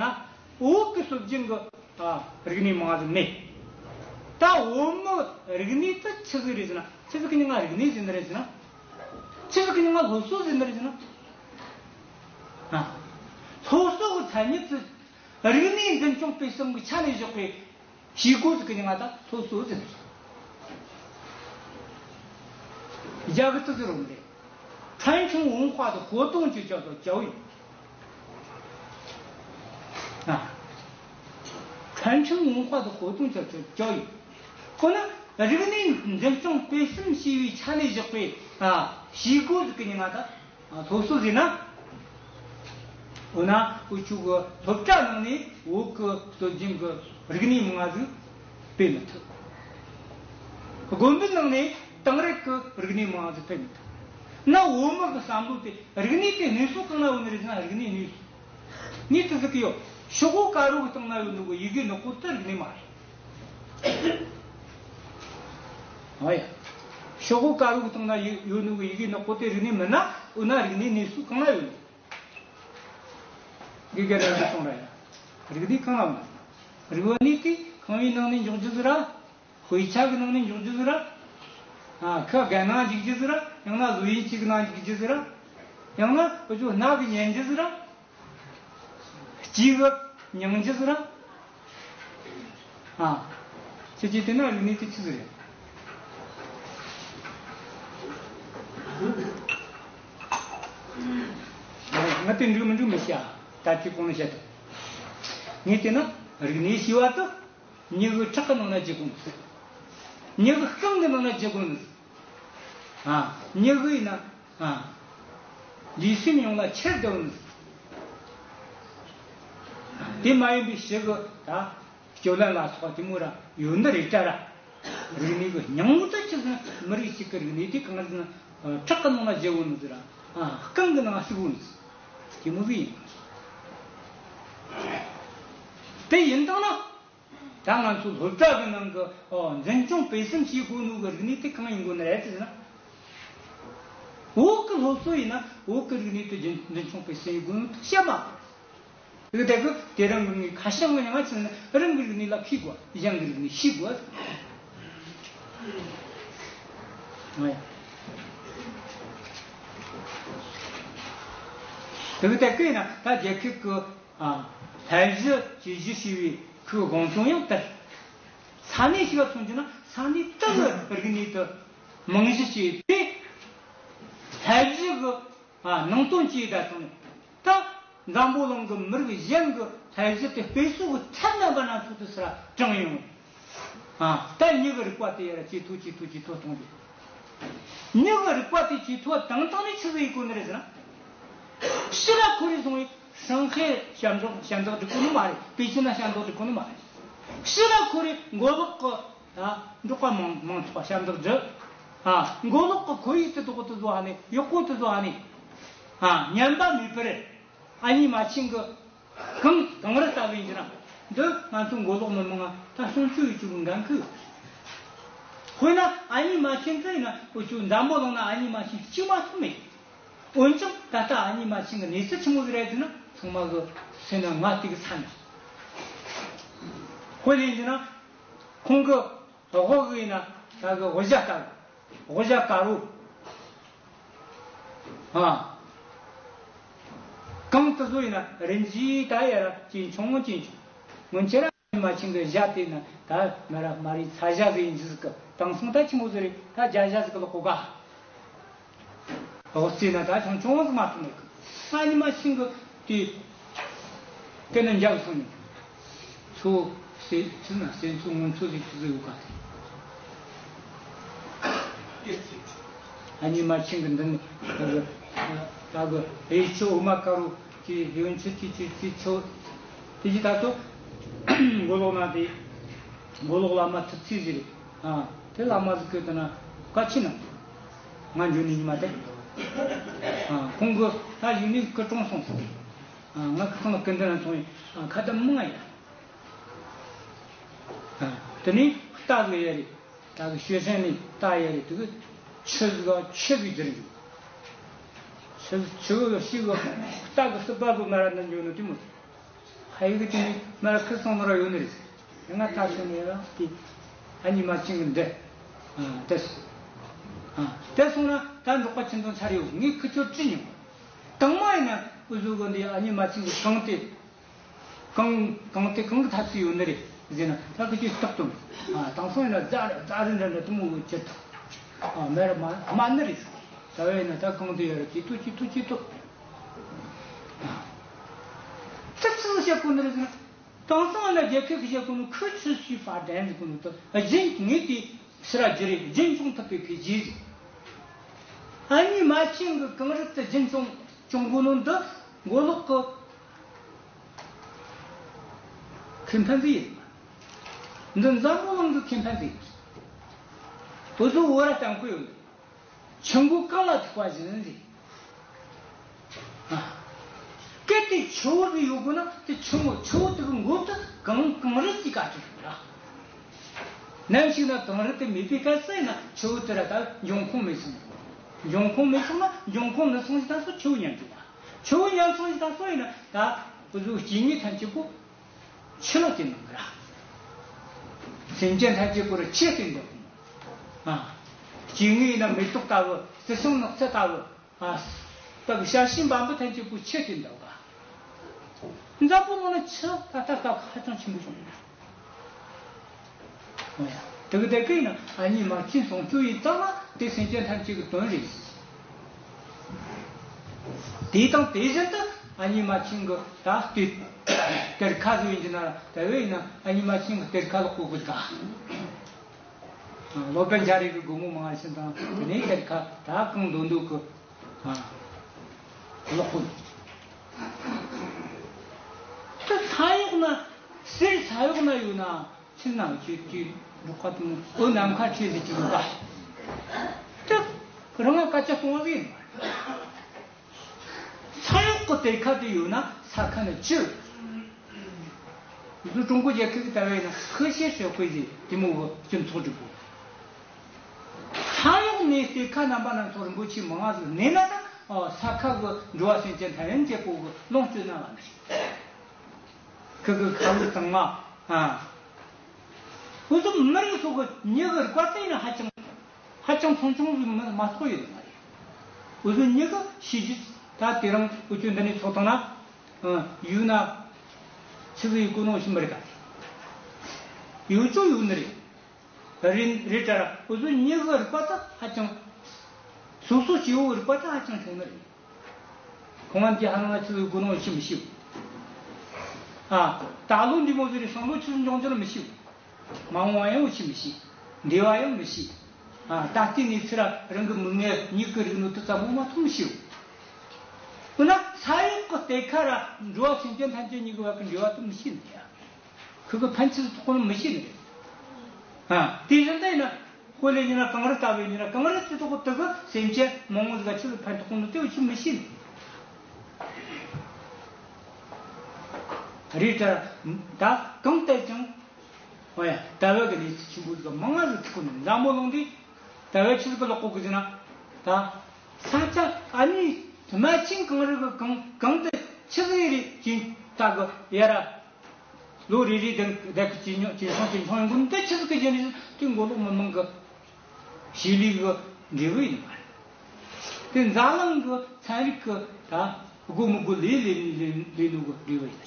བོད་གི་སློབ་སྦྱོང་གི་ཨ་རིག་གནས་མང་ཟིག་མེད། ད་བོད་མི་རིག་གནས་དེ་ཆི་ཟིག་རེད་ཟེར་ན། ཆི་ཟིག་གི་མྱིང་ང་རིག་གནས་ཟེར་ནི་རེད་ཟེར་ན། ཆི་ཟིག་གི་མྱིང་ང་སློབ་གསོ་ཟེར་ནི་རེད་ཟེར་ན། ཨ། སློབ་གསོ་གི་མཚན་ཉིད་དེ་རིག་གནས་འཛིན་སྐྱོང་སྤེལ་གསུམ་གི་ཆ་ནས་བཞག་པའི་བྱེད་སྒོ་ཟིག་གི་མྱིང་ང་ད་སློབ་གསོ་ཟེར་ནི་རེད། རྒྱ་གི་དེ་ཟེར་རུང་རེད། 传承文化的活动就叫做教育。啊，传承文化的活动叫做教育。 ཁོ་ན་རིག་གནས་འཛིན་སྐྱོང་སྤེལ་གསུམ་བྱས་པའི་ཆ་ནས་བཞག་པའི་ཨ་བྱེད་སྒོ་ཟིག་གི་མྱིང་ང་ད་ཨ་སློབ་གསོ་ཟེར་ན། འོ་ན་འུ་ཆོ་གི་སློབ་གྲྭ་ནང་ནས་བོད་ཀྱི་སྲོལ་རྒྱུན་གྱི་རིག་གནས་མང་ང་ཟིག་སྤེལ་མི་ཐུབ། དགོན་པའི་ནང་ནས་དེང་རབས་ཀྱི་རིག་གནས་མང་ང་ཟིག་སྤེལ་མི་ཐུབ། ན་བོད་མི་གི་བསམ་བློ་དེ་རིག་གནས་དེ་གནས་ཚུལ་གང་ན་ཡོད་ནི་རེད་ཟེར་ན། རིག་གནས་གནས་ཚུལ་ངས་དེ་ཟིག་གི་ཡོད། ཤོག་བུ་དཀར་པོ་གི་སྟེང་ན་ཡོད་ནོ་གི་ཡི་གེ་ནག་པོ་དེ་རིག་གནས་མ་རེད། ཨ་ཡ། ཤོག་བུ་དཀར་པོ་གི་སྟེང་ན་ཡོད་ཡོད་ནོ་གི་ཡི་གེ་ནག་པོ་དེ་རིག་གནས་མིན་ན། འོ་ན་རིག་གནས་གནས་ཚུལ་གང་ན་ཡོད་ནི། དགེ་རྒན་རང་གིས་གསུངས་ར་ཡ། རིག་གནས་གང་ལ་མེད། རིག་གནས་དེ་ཁང་བའི་ནང་ནས་འཇོག་རྒྱུ་ཟིག་ར། དཔེ་ཆ་གི་ནང་ནས་འཇོག་རྒྱུ་ཟིག་ར། ཨ། ཁ་རྒན་ནང་འཇུག་རྒྱུ་ཟིག་ར། ཡང་ན་བཟོ་ཡིན་གཅིག་གི་ནང་འཇུག་རྒྱུ་ཟིག་ར། ཡང་ན་འུ་ཆོ་སྣ་གིས་ཉན་རྒྱུ་ཟིག་ར། ལྕེ་གིས་མྱང་རྒྱུ་ཟིག་ར། ཨ། ཁྱེད་ཀྱིས་བལྟས་ན་རིག་གནས་དེ་ཆི་ཟིག་རེད། ང་དེ་འགྲིག་མི་འགྲིག་མི་ཤེས། ཨ། ད་ཁྱེད་གོང་ནས་བཤད་དོ། ངས་བལྟས་ན་རིག་གནས་ཞེས་པ་དེ་མྱི་གི་ཁྲག་གི་ནང་ན་བརྗེ་དགོས་ནི། མྱི་གི་རྐང་གི་ནང་ན་བརྗེ་དགོས་ནི། ཨ། མྱི་གི་ཡིན་ན། ཨ། ལུས་སེམས་ཡོངས་ལ་ཁྱེར་འདོན་ནི། དེ་མ་ཡིན་པའི་ཕྱི་གི་ད་སྤྱོད་ལམ་ལ་སོགས་དེ་མོ་ར་ཡོད་ནི་རེད་དྲ་ར། རིག་གནས་གི་སྙིང་པོ་ཆི་ཟེར་ན་མི་རིགས་གཅིག་གི་རིག་གནས་དེ་གང་ཟེར་ན། ཁྲག་གི་ནང་ལ་བརྗེ་བོ་ནི་ཟེར་ར། ཨ། རྐང་གི་ནང་ལ་བཙུགས་བོ་ནི་ཟེར། དེ་མོ་ཟིག་ཡིན། དེ་ཡིན་དང་ན། ད་ང་ཚོ་སློབ་གྲྭ་གི་ནང་གི་ཨོ་འཛིན་སྐྱོང་སྤེལ་གསུམ་བྱེད་དགོས་ནོ་གི་རིག་གནས་དེ་གང་ཡིན་དགོས་ནི་རེད་ཟེར་ན། བོད་ཀྱི་སློབ་གསོ་ཡིན་ན་བོད་ཀྱི་རིག་གནས་དེ་རྒྱུན་འཛིན་སྐྱོང་སྤེལ་གསུམ་ཡིན་དགོས་ནོ་དེ་བཤད་མ་དགོས། དེ་དེ་གི་དེ་རང་གི་ངའི་ཁ་བྱང་གི་ཡང་ཆི་ན་རང་གི་རིག་གནས་ལ་ཤེས་དགོས། གཞན་གི་རིག་གནས་ཤེས་དགོས། ཨ་ཡ། དེ་གི་དེ་གི་ཡིན་ན་ད་རྒྱལ་ཁབ་ཀྱི། ཨ། སློབ་གཞི་བཅུ་བཞི་ཞེས་པའི་ཁོའི་དགོངས་དོན་ཡང་དེ་རེད། ས་གནས་ཤིག་ལ་མཚོན་རྒྱུ་ན་ས་གནས་དེ་གི་རིག་གནས་དེ་རྨང་གཞི་བྱས་ཏེ། སློབ་གཞི་གི། ཨ། ནང་དོན་བཅས་ད་དང་ནི། ད་འཛམ་བུ་གླིང་གི་མི་རིགས་གཞན་གྱི་སློབ་གཞི་དེ་སྤེལ་གསུམ་གྱི་ཚད་རྣམ་པ་སྣ་ཚོགས་དེ་སར་དྲངས་ཡོང་། ཨ། ད་མྱི་གི་རིག་པ་དེ་ཡར་ཇེ་མཐོ་ཇེ་མཐོ་ཇེ་མཐོ་གཏོང་རྒྱུ། མྱི་གི་རིག་པ་དེ་ཇེ་མཐོ་བཏང་བཏང་ནས་ཆི་ཟིག་ཡེད་དགོས་ནི་རེད་ཟེར་ན། ཕྱི་ལ་ཁོ་རེ་སོང་བས་ཧྲང་ཧའེ་ཞབས་འདེགས་ཞབས་འདེགས་སྒྲུབ་གོ་ནི་མ་རེད། པེ་ཅིན་ན་ཞབས་འདེགས་སྒྲུབ་གོ་ནི་མ་རེད། ཕྱི་ལ་ཁོ་རེ་མགོ་ལོག་གི། ཨ། འབྲོག་པ་མང་མང་ཚོགས་ཞབས་འདེགས་སྒྲུབ། ཨ། མགོ་ལོག་གི་ཁོར་ཡུག་དེ་དོག་དེ་བཟོ་ཧ་ནི། ཡག་པོ་དེ་བཟོ་ཧ་ནི། ཨ། ཉམས་པ་མེད་པར། ཨ་ནི་མ་ཆིན་གི། གང་གང་རེ་ལྟ་བུ་ཡིན་ན། འདི་ང་ཚོ་མགོ་ལོག་མི་མང་ང་ད་སྲུང་སྐྱོབ་ཡོད་རྒྱུ་གི་འགན་ཁུར། དཔེར་ན་ཨ་ནི་མ་ཆིན་ཚོ་ཡིན་ན་འུ་ཆོ་འཛམ་བུ་གླིང་ན་ཨ་ནི་མ་ཆིན་གཅིག་མ་གཏོགས་མེད། འོན་ཀྱང་ད་ལྟ་ཨ་ནི་མ་ཆིན་གི་གནས་ཚུལ་ཆི་མོ་ཟིག་རེད་ཟེར་ན་ཚང་མ་གི་སེམས་ན་ང་དེ་གི་ཚ་ནི། དཔེ་ལེན་ཟེར་ན་ཁོང་གི་དོ་དགོང་གི་ཡིན་ན་ད་གི་དབུ་ཞྭ་ལྟ་བུ། དབུ་ཞྭ་དཀར་པོ། ཨ། གང་དུ་བཟོ་ཡིན་ན་རིན་གྱིས་ད་ཡར་ཅིན་ཆུང་ངུ་ཅིན་ཆུང་། སྔོན་ཆད་ར་མ་ཆིང་གི་ཞྭ་དེ་ན་ད་མ་ར་མ་རི་ཚ་ཞྭ་ཟིག་ཡིན་ཟིག་གི་དེང་སང་ད་ཆི་མོ་ཟིག་རེད། ད་རྒྱ་ཞྭ་ཟིག་གི་ལོག་གོ་ག། ཨོ་སི་ན་ད་ཆུང་ཆུང་ཟིག་མ་ཐུག་ནི་གི། ཨ་ཉི་མ་ཆིང་གི་དེ་དེ་ན་འཇབ་སོང་ནི། ཚོ་སེ་ཚི་ན་སེ་ཚོ་སྔོན་ཚོ་ཟིག་ཆི་ཟིག་ཡོད་ག། ཨ་ཉི་མ་ཆིང་གི་འདི་ནི་ད་གི་ད་གི་ཨེ་ཆོ་འོ་མ་དཀར་རོ་ཀྱི་ཡོན་ཆི་ཀྱི་ཀྱི་ཀྱི་ཆོ། དེ་ཅི་ད་ཚོ་མགོ་ལོག་ན་དེ་མགོ་ལོག་ལ་མ་ཐུབ་ཚིག་ཟིག་རེད། ཨ་དེ་བླ་མ་ཟིག་གི་དེ་ན་བཀའ་ཆི་ན་ང་འཇོན་ནི་ཉི་མ་དེ། ཨ་ཁོང་གི་ད་ཡིན་ནི་སྐུ་གྲོངས་སོང་ཟིག། ཨ་ང་ཁོང་ལ་སྐུ་འདི་ན་སོང་ཡིན། ཨ་ཁ་ད་མང་ཡ། ཨ་དེ་ནི་རྟ་གི་ཡ་རེད། ད་གི་ཤོད་སེང་ནི་རྟ་ཡ་རེད། དེ་གི་ཆུ་གི་ཆུ་གི་རྒྱུ་རེད། ཆུ་ཆུ་གི་ཤི་གི་རྟ་གི་སྲིད་པ་གི་མ་ར་ན་འཇོན་ནི་དེ་མོ། ཧ་ཡི་གི་དེ་ནི་མ་ར་ཁི་སང་ནོ་ར་ཡོད་ནི་རེད། ང་ད་ཤོད་ནི་ར་དེ་ཨ་ཉི་མ་ཆིང་གི་འདི། ཨ་དེ་སོང་། ཨ་དེ་སོང་ན་ད་འབྲོག་པ་ཁྱིམ་ཚང་ཆ་རེ་ཡོད། ངས་ཁི་ཆོ་བྲིས་མྱོང་། དང་མ་ཡིན་ན་འུ་ཟོ་གི་འདི་ཨ་ཉི་མ་ཆིང་གི་གང་དེ། གང་གང་དེ་གང་གི་ཐབས་སུ་ཡོད་ནི་རེད་ཟེར་ན་ད་ཁི་ཆོས་རྟག་ཏུ། ཨ་དང་སང་ཡིན་ན་རྫ་རྫ་རི་འདྲ་འདྲ་དེ་མོ་གི་ཁྱེར་ཐུབ། ཨ་མེ་ར་མ་མ་ནི་རེད། ད་བས་ཡིན་ན་ད་གང་དེ་ཡོད་རེད། ཅི་ཐུབ་ཅི་ཐུབ་ཅི་ཐུབ། ཨ་ད་ཆི་ཟིག་བཤད་གོ་ནི་རེད་ཟེར་ན། དེང་སང་ལ་རྒྱལ་ཁབ་ཀྱི་བཤད་གོ་ནོ་ཁུ་ཆུ་སུའི་ཕ་དན་ཟེར་གོ་ནོ་དེ་གཞན་ངེས་ཏེ་ཕྱི་ར་རྒྱུ་རེད། རྒྱུན་སྐྱོང་ཐུབ་པའི་འཕེལ་རྒྱས་ཟིག། ཨ་ཉི་མ་ཆིང་གི་གངས་རི་དེ་རྒྱུན་སྐྱོང་སྐྱོང་གོ་ནོ་འདི་མགོ་ལོག་གི་ཁེ་ཕན་ཟིག་ཡིན། འདི་འཛམ་བུ་གླིང་གི་ཁེ་ཕན་ཟིག་ཡིན། འུ་ཚོ་བོད་ར་ལྟ་གོ་ཡོད། ཆུ་མགོ་གངས་ལ་ཐུག་པ་བཞིན་རེད། ཨ། གལ་ཏེ་ཆུ་བོ་ཟིག་ཡོད་དགོས་ན་དེ་ཆུ་མགོ་ཆུ་བོ་དེ་གི་མགོ་དེ་གངས་གངས་རི་གཅིག་ག་ཐུག་ཡོད་ར། ནམ་ཞིག་ན་གངས་རི་དེ་མེད་པའི་སྐབས་སུ་ཡིན་ན་ཆུ་བོ་དེ་ར་ད་འབྱུང་ཁུངས་མེད་སོང་། འབྱུང་ཁུངས་མེད་སོང་ན་འབྱུང་ཁུངས་མེད་སོང་ཞིག་ད་སོ་ཆུ་བོ་ཉམས་འགྲོ་བ། ཆུ་བོ་ཉམས་སོང་ཞིག་ད་སོ་ཡིན་ན་ད་འུ་ཚོ་སྐྱེ་དངོས་ཐམས་ཅད་པོ། ཆུ་ལ་བརྟེན་ནོ་ར། སེམས་ཅན་ཐམས་ཅད་པོ་ར་ཆུ་བརྟེན་འདུག། ཨ། སྐྱེ་དངོས་ཡིན་ན་མེ་ཏོག་ལྟ་བུ། རྩི་ཤིང་ནགས་ཚལ་ལྟ་བུ། ཨ། ད་གི་ཤ་ཤིང་འབའ་འབུ་ཐམས་ཅད་པོ་ཆུ་བརྟེན་འདུག་ག། འཛམ་བུ་གླིང་ན་ཆུ་ད་ལྟ་སྐབས་ཧ་ཅང་ཆེན་པོ་བྱུང་ཡོད། འོ་ཡ། དེ་གི་དེ་གི་ཡིན་ན་ཨ་ཉི་མ་ཆིང་སོང་ཆུ་ཡི་གཙང་མ་དེ་སེམས་ཅན་ཐམས་ཅད་ཀྱི་དོན་རེད། དེ་དང་དེ་བཞིན་དུ་ཨ་ཉི་མ་ཆིང་གི་ད་ལྟའི་གཏེར་ཁ་བཟོ་ཡིན་གྱི་ན་དེ་བས་ཡིན་ན་ཨ་ཉི་མ་ཆིང་གི་གཏེར་ཁ་ལ་བཀོད་དགོས་ག། སློབ་དཔོན་རྒྱ་རས་ཀྱི་སྒོ་མོ་མང་བ་ཞིག་དང་དེ་ནས་གཏེར་ཁ་ད་གང་འདོད་འདོད་ཀྱི་ཨ་ཀློག་གོ། ད་ས་འོག་ན་གསེར་ས་འོག་ན་ཡོད་ན། ཕྱིར་ནང་ཆོས་ཀྱི་འབྲོག་པ་དེ་མོ་འོ་ནམ་མཁའ་ཁྲིད་ཟེར་གྱི་ཡོད་པ། ད་རང་ང་སྐད་ཆ་གཏོང་བ་ཡིན། ས་འོག་གི་གཏེར་ཁ་དེ་ཡོད་ན་ས་ཁ་ནས་ཆུ། འདི་ཀྲུང་གོ་རྒྱལ་ཁབ་ཀྱི་ལྟ་བའི་ནང་ཧི་ཤེ་ཧྲེ་ཧུའེ་ཟེར་དེ་མོ་གི་སྤྱི་ཚོགས་འགྲིག་གོ། ས་འོག་ནས་གཏེར་ཁ་རྣམ་པ་སྣ་ཚོགས་རིན་པོ་ཆེ་མང་ང་ཟིག་གནས་ན་ད་ས་ཁ་གི་འགྲོ་བ་སེམས་ཅན་ཐམས་ཅད་པོ་གི་ལོངས་སྤྱོད་གནང་བ་ནི་རེད། ཁུ་ཁུ་ཁ་ལུ་ཚང་མ། ཨ། འུ་ཚོ་མི་རིགས་སོགས་ཀྱི་མྱི་གི་རིག་པ་དེ་ཡིན་ན་ཧ་ཅང་ཧ་ཅང་ཆུང་ཆུང་ཟིག་མ་མ་གཏོགས་ཡོད་མ་རེད། འུ་ཚོ་མྱི་གི་ཤེས་རྒྱུ་ད་དེ་རིང་འུ་ཚོ་འདི་ནས་ཚོགས་བཏང་ན། ཨ། ཡུལ་ན་ཆི་ཟིག་ཡོད་གོ་ནོ་ཞིག་མི་རིག་ག། ཡོད་ཅོ་ཡོད་ནི་རེད། རེད་རེད་དྲ་ར་འུ་ཚོ་མྱི་གི་རིག་པ་ད་ཧ་ཅང་། སོ་སོ་སྐྱེ་བོ་རིག་པ་ད་ཧ་ཅང་ཆུང་ནི་རེད། ཁོང་ང་འདི་ཧ་ལམ་ང་ཆི་ཟིག་དགོས་ནོ་ཤི་མི་ཤེས། ཨ། ད་ལོ་འདི་མོ་ཟིག་རེད། སང་ལོ་ཆི་ཟིག་འབྱུང་རྒྱུ་ལ་མི་ཤེས། མ་འོངས་པ་ཡང་ཤི་མི་ཤེས། འདས་པ་ཡང་མི་ཤེས། ཨ། ད་ལྟའི་གནས་ཚུལ་ར་རང་གི་མིག་སྔར་མྱིག་གིས་རིག་ནོ་དེ་ཙམ་པོ་མ་གཏོགས་མི་ཤེས། འོ་ན་ས་འོག་གི་གཏེར་ཁ་ར་འགྲོ་བ་སེམས་ཅན་ཐམས་ཅད་གཉིས་ཀྱི་བར་གྱི་འབྲེལ་བ་དེ་མི་ཤེས་ནི་ཡ། ཁོ་གི་ཕན་ཆད་ཐོགས་ནི་མི་ཤེས་ནི་རེད། ཨ། དེ་བཞིན་དུ་ཡིན་ན། དཔེ་ལས་ཉིན་ན་གངས་རི་ལྟ་བུའི་ཉིན་ན་གངས་རི་སྤྱི་ཚོགས་དེ་གི་སེམས་ཅན་མང་བོ་ཟིག་ཆི་ལ་ཕན་ཐོགས་ནི་དེ་བ་ཆི་མི་ཤེས་ནི། རེད་དྲ། ད་གང་ལྟར་ཀྱང་། ཨོ་ཡ། ལྟ་བ་གི་གནས་ཚུལ་ཆེན་པོ་ཟིག་མང་ང་ཟིག་ཐུག་གོ་ནི། འཛམ་བུ་གླིང་འདི་ལྟ་བ་ཆི་ཟིག་གི་ལོག་གོ་གི་ཟེར་ན། ད་ས་ཆ་ཨ་ནི་མ་ཆིང་གངས་རི་གི་གངས་གངས་དེ་ཆི་ཟིག་རེད་ཅིང་ལྟ་གི་ཡ་ར། ལོ་རེ་རེ་དང་བདག་གི་ཇེ་ཉུང་ཇེ་ཆུང་ཇེ་ཆུང་ཡོང་གི་འདི་ཆི་ཟིག་གི་ཡིན་རེད། དེ་མགོ་ལོག་མི་མང་གི་ཞི་ལི་གི་འབྲས་བུ་ཡིན་པ་རེད། དེ་འཛམ་གླིང་གི་ཚན་རིག་གི་ད་དགོས་མི་དགོས་ལས་ལས་ལས་ལས་ལུགས་གི་འབྲས་བུ་ཡིན།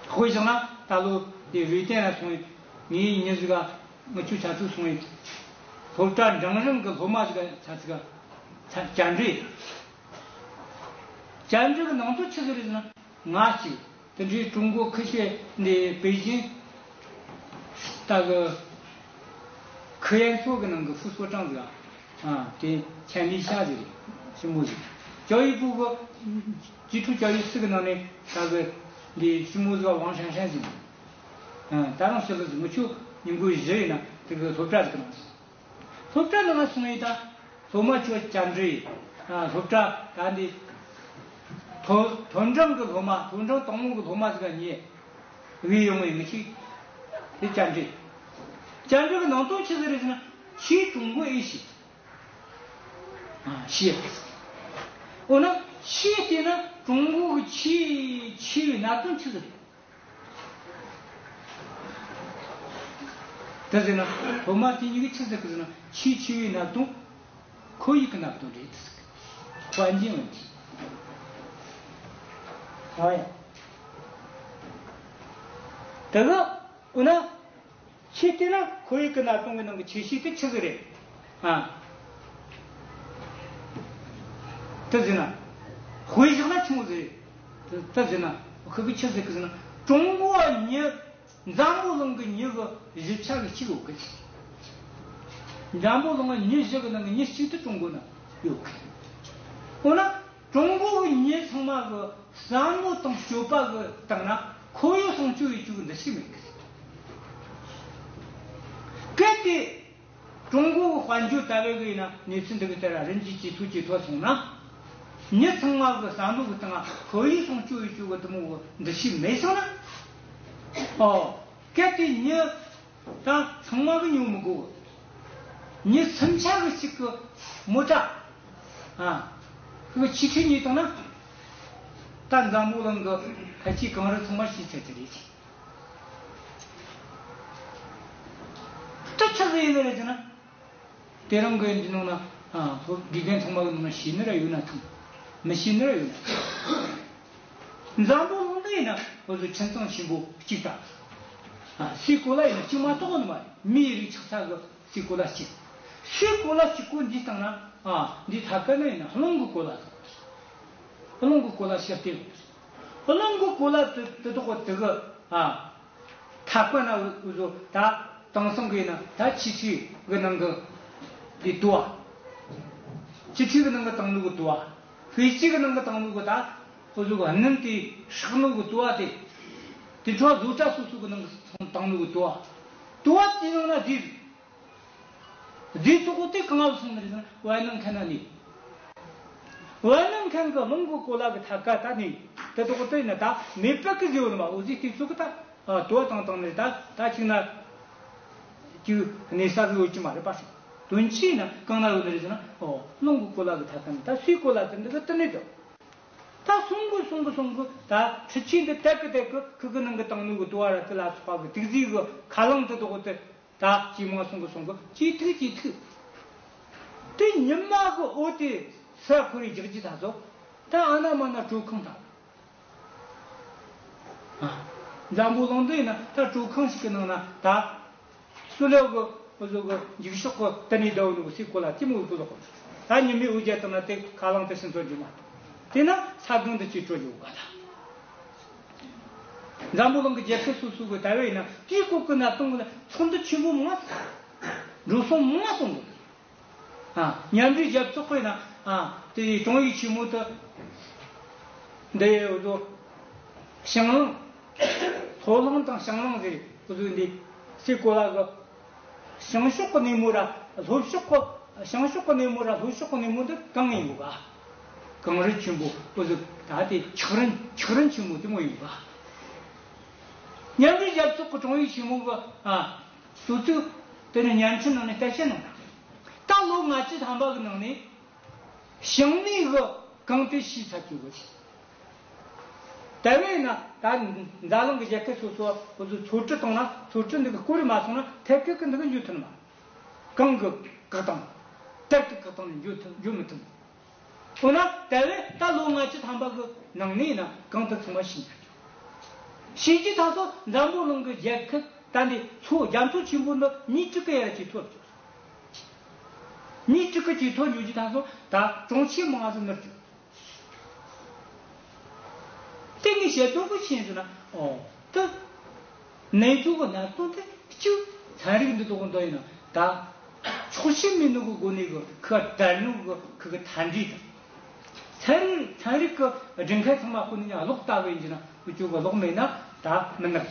དཔེ་བཞག་ན་ད་ལོ་དེ་རུས་ཏེན་ལ་སོང་བའི་ངའི་མྱི་ཟིག་ག་ངི་ཆུ་ཆ་ཚུགས་སོང་བའི་སློབ་གྲྭ་འབྲིང་རིམ་གི་སློབ་མ་ཟིག་ག་ཆ་ཚིག་ག་བཅར་འདྲི་ཡིན། བཅར་འདྲི་གི་ནང་དོན་ཆི་ཟིག་རེད་ཟེར་ན། ང་གཅིག་དེ་འདྲའི་ཀྲུང་གོ་ཁུ་ཤེ་འདི་པེ་ཅིན་ད་གི་ཁུ་ཡན་ཚོ་གི་ནང་གི་ཧྥུ་སོ་ཀྲང་ཟིག་ཨ་དེ་ཆན་ལི་ཤ་ཟིག་རེད། ཞི་མོ་ཟིག་教育部གི་基础教育司གི་ནང་ནས་ད་གི་འདི་ཞི་མོ་ཟིག་ཝང་ཧྲན་ཧྲན་ཟིག་ཨ་ད་རང་ཞི་ལི་ཟིག་ངི་ཆུ་ཉིན་གུང་བཞི་ཡིན་ན་དེ་གི་སློབ་གྲྭ་ཟིག་གི་ནང་སོང་། སློབ་གྲྭ་ནང་སོང་ཡིན་ད། སློབ་མ་ཆོ་བཅར་འདྲི་ཡིན། ཨ་སློབ་གྲྭ་ད་འདི། མཐོ་མཐོ་འབྲིང་གི་སློབ་མ་མཐོ་འབྲིང་དང་པོ་གི་སློབ་མ་ཟིག་ག་ཉེ་བའི་ཡོང་བའི་མི་ཞིག་དེ་བཅར་འདྲི། བཅར་འདྲི་གི་ནང་དོན་ཆི་ཟིག་རེད་ཟེར་ན། ཆེས་ཀྲུང་གོ་ཨེ་ཤེས། ཨ་ཤེས། འོ་ན་ཆེས་བལྟས་ན་ཀྲུང་གོ་གི་ཆེས་ཆེ་བའི་གནད་དོན་ཆི་ཟིག་རེད། དེ་ཟེར་ན་སློབ་མ་དེ་གཉིས་ཀྱིས་ཆི་ཟེར་གི་ཟེར་ན། ཆེས་ཆེ་བའི་གནད་དོན་ཁོར་ཡུག་གི་གནད་དོན་རེད་དེ་ཟེར་གི། 环境问题། ཨ་ཡ། དེ་གི་འོ་ན། ཆེས་བལྟས་ན་ཁོར་ཡུག་གི་གནད་དོན་གྱི་ནང་གི་ཆེ་ཤོས་དེ་ཆི་ཟིག་རེད། ཨ། དེ་ཟེར་ན། དཔེ་བཞག་ན་ཆི་མོ་ཟིག་རེད། དེ་དེ་ཟེར་ན། ཁོ་གི་ཆི་ཟེར་གི་ཟེར་ན། ཀྲུང་གོ་མྱི། འཛམ་བུ་གླིང་གི་མྱི་གི་བཞི་ཆ་གི་གཅིག་ཡོད་གི། འཛམ་བུ་གླིང་གི་མྱི་བཞི་གི་ནང་གི་མྱི་གཅིག་དེ་ཀྲུང་གོ་ན་ཡོད་གི། འོ་ན། ཀྲུང་གོ་གི་མྱི་ཚང་མ་གི་བསམ་བློ་དང་སྤྱོད་པ་གི་སྟེང་ན་ཁོར་ཡུག་སྲུང་སྐྱོབ་ཡེད་རྒྱུ་གི་འདུ་ཤེས་མེད་གི། གལ་ཏེ་ཀྲུང་གོ་གི་དཔལ་འབྱོར་ལྟ་བུ་གི་ཡིན་ན་གནས་ཚུལ་འདི་གི་ལྟར་རིམ་གྱིས་ཇེ་མཐོ་ཇེ་མཐོ་སོང་ན། མྱི་ཚང་མ་གི་བསམ་བློ་གི་སྟེང་ན་ཁོར་ཡུག་སྲུང་སྐྱོབ་ཡེད་རྒྱུ་གི་དེ་མོ་གི་འདུ་ཤེས་མེད་སོང་ན། ཨོ། གལ་ཏེ་མྱི། ད་ཚང་མ་གི་ཉོ་མི་དགོས། མྱི་སུམ་ཆ་གི་གཅིག་གི་མོ་ཊ། ཨ། ཁོ་ཆིག་ཁྲི་ཉོས་བཏང་ན། ད་འཛམ་བུ་གླིང་གི་ཕལ་ཆེར་གངས་རི་ཚང་མ་ཞིག་ཆགས་ཀྱི་རེད། དེ་ཆི་ཟིག་ཡིན་ནི་རེད་ཟེར་ན། དེ་རིང་གི་འདི་ནང་ན། ཨ། སློབ་དགེ་རྒན་ཚང་མ་གི་ནང་ན་ཤེས་ནི་ར་ཡོད་ན་ཐང་། མི་ཤེས་ནི་ར་ཡོད་ན་ཐང་། འཛམ་བུ་གླིང་འདི་ཡིན་ན་འུ་ཚོ་ཁྱིམ་ཚང་ཆེན་པོ་གཅིག་དང་། ཨ། སའི་གོ་ལ་ཡིན་ན་གཅིག་མ་གཏོགས་ནི་མ་རེད། མིའི་རིགས་ཆགས་ས་གི་སའི་གོ་ལ་གཅིག་སའི་གོ་ལ་གཅིག་པོ་འདིའི་སྟེང་ན། ཨ། འདི་མཐའ་ཁ་ན་ཡིན་ན་རླུང་གི་གོ་ལ་དང་། རླུང་གི་གོ་ལ་ཕྱིར་བལྟས། རླུང་གི་གོ་ལ་དེ་དེ་དག་དེ་གི། ཨ། མཐའ་ཁ་ན་འུ་ཚོ་ད་དེང་སང་གི་ཡིན་ན་ད་ཆུ་ཚོད་གི་ནང་གི་དེ་དུ་བ། ཆུ་ཚོད་གི་ནང་གི་བཏང་ནོ་གི་དུ་བ། ཧྥེ་ཅི་གི་ནང་གི་བཏང་ནོ་གི་ད་འུ་ཚོ་གི་སྣུམ་དེ་སྲེག་ནོ་གི་དུ་བ་དེ། དེ་ཚོ་བཟོ་གྲྭ་སོ་སོ་གི་ནང་གི་བཏང་ནོ་གི་དུ་བ། དུ་བ་དེ་ནང་ན་དེ། རྫས་ཐོག་དེ་གང་ལ་སོང་ནི་རེད་ན། བར་སྣང་མཁན་ན་ནི། བར་སྣང་མཁན་གྱི་རླུང་གི་གོ་ལ་གི་མཐའ་ཀ་ད་ནི། དེ་ཐོག་དེ་ན་ད་མེ་སྤུ་གི་ཟེར་བ་ནི་མ། འོ་ཟེར་དུས་ཚོད་ཀྱི་ད། ཨ། དུ་བ་བཏང་བཏང་ནི་ད་ད་ཅིག་ན། ཅིག་གནས་ས་ཟིག་ཡོད་ཀྱི་མ་རེད་པ། དོན་ཆེ་ན་གང་ན་ཡོད་ནི་རེད་ཟེར་ན། ཨོ། རླུང་གི་གོ་ལ་གི་མཐའ་ཀ་ནི་ད་སའི་གོ་ལ་དེ་འདི་གི་དེ་ནས་འདུག་ད་སོང་གི་སོང་གི་སོང་གི་ད་འཕྲུལ་ཆས་འདི་དེ་གི་དེ་གི་ཁུ་གི་ནང་གི་བཏང་ནོ་གི་དུ་བ་ར་དེ་ལ་སོགས་པ་གི་དུག་རྫས་གི་ཁ་རླངས་དེ་དག་དེ། ད་ཇེ་མང་སོང་གི་སོང་གི་ཇེ་མཐུག་ཇེ་མཐུག་དེ་ཉི་མ་གི་འོད་དེ་ས་ཁོ་རེ་རྒྱག་རྒྱུ་ད་ཚོ། ད་ཨ་ན་མ་ན་དྲོད་ཁང་དང་། ཨ། འཛམ་བུ་གླིང་འདི་ཡིན་ན་ད་དྲོད་ཁང་ཞིག་གི་ནང་ན་ད་སུ་ལེའུ་གི་འུ་ཚོ་གི་འགྱིག་ཤོག་གི་དེ་ནས་ཟླ་བ་ནུ་གི་སའི་གོ་ལ་ཅི་མོ་གི་ལོག་གི། ད་ཉི་མའི་འོད་རྒྱལ་དང་ན་དེ་ཁ་རླངས་དེ་སུན་ཚོད་རྒྱུ་མ་གཏོགས། དེ་ན་ས་སྒང་དུ་ཅི་དྲོད་ཡོད་ག་ད། འཛམ་བུ་གླིང་གི་རྒྱལ་ཁབ་སོ་སོ་གི་ད་བས་ན་དེའི་སྐོར་གི་གནད་དོན་ལ་ཚོགས་འདུ་ཆེན་པོ་མང་ང་འགྲོ་སོང་མང་ང་སོང་གི། ཨ། མཉམ་འབྲེལ་རྒྱལ་ཚོགས་ཀྱི་ན། ཨ། དེ་ཀྲུང་ཡིག་ཆེན་མོ་དུ། འདི་འུ་ཚོ་ཞིང་གླིང་། ལྷོ་གླིང་དང་ཞིང་གླིང་ཟེར་འུ་ཚོ་འདི་སའི་གོ་ལ་གི་བྱང་ཕྱོགས་ཀྱི་སྣེ་མོ་ར་ལྷོ་ཕྱོགས་ཀྱི། བྱང་ཕྱོགས་ཀྱི་སྣེ་མོ་ར་ལྷོ་ཕྱོགས་ཀྱི་སྣེ་མོ་འདི་གངས་ཡིན་གོ་ག་གངས་རི་ཆེན་པོ་འུ་ཚོ་ད་དེ་འཁྱགས་རི། འཁྱགས་རི་ཆེན་མོ་དེ་མོ་ཡིན་གོ་ག་མཉམ་འབྲེལ་རྒྱལ་ཚོགས་ཀྱི་ཀྲུང་ཡིག་ཆེན་མོ་གི། ཨ། སོ་ཚིགས་དེ་ནི་བརྙན་འཕྲིན་ནང་ནས་གཏད་བཤད་གནང་། ད་ལོ་ལྔ་བཅུ་ཐམ་པ་གི་ནང་ནས་ཞིང་ལས་གི་གང་དེ་ཤེས་ཚར་གྱི་ཡོད། དེ་བས་ན་ད་འཛམ་གླིང་གི་རྒྱལ་ཁབ་སོ་སོ་འུ་ཚོ་ཚོ་གྲུ་བཏང་ན་ཚོ་གྲུ་འདི་གི་སྐོར་རེ་མ་སོང་ན་ཐད་ཀར་གི་འདི་གི་འཇུ་ཐུབ་ནི་མ། གང་གི་བཀག་དང་། ད་ ལྟར་དུ་བཀག་བཏང་ནས་འགྱོ་ཐུབ་འགྱོ་མི་ཐུབ། འོ་ན་དེ་བས་ད་ལོ་ལྔ་བཅུ་ཐམ་པ་གི་ནང་ནས་ཡིན་ན་གང་དུ་ཚང་མ་ཤེས་ཀྱི་རེད། ཤེས་ཀྱི་ད་སོ་འཛམ་བུ་གླིང་གི་རྒྱལ་ཁབ་ད་འདི་མཚོ་རྒྱ་མཚོ་ཆེན་པོ་འདི་ཉིས་དྲུག་གི་ཡར་ཇེ་མཐོར་འགྱོ། ཉིས་དྲུག་གི་ཇེ་མཐོར་འགྱོ་རྒྱུ་ད་སོ་ད་གྲོང་ཁྱེར་མང་ང་ཟིག་ནུབ་འགྱོ། དེ་ངས་བཤད་དོན་གི་ཆེན་ཟེར་ན། ཨོ། དེ་གནས་ཚུལ་གི་གནད་དོན་དེ་གཅིག་ཚན་རིག་འདི་དག་འདི་ཡིན་ན་ད་ཆོག་ཤེས་མེད་ནོ་གི་སྒོ་ནས་གི་ཁུ་བ་དར་ནོ་གི་ཁུ་གི་མཐའ་འབྲས་དང་། ཚན་རིག་ཚན་རིག་གི་སྒྲུབ་མཁན་ཚང་མ་ཁོ་ནས་ཀློག་ལྟ་བུ་ཡིན་གྱི་ན་འུ་ཅོ་གི་ཀློག་མེད་ན་ད་མི་ནུབ།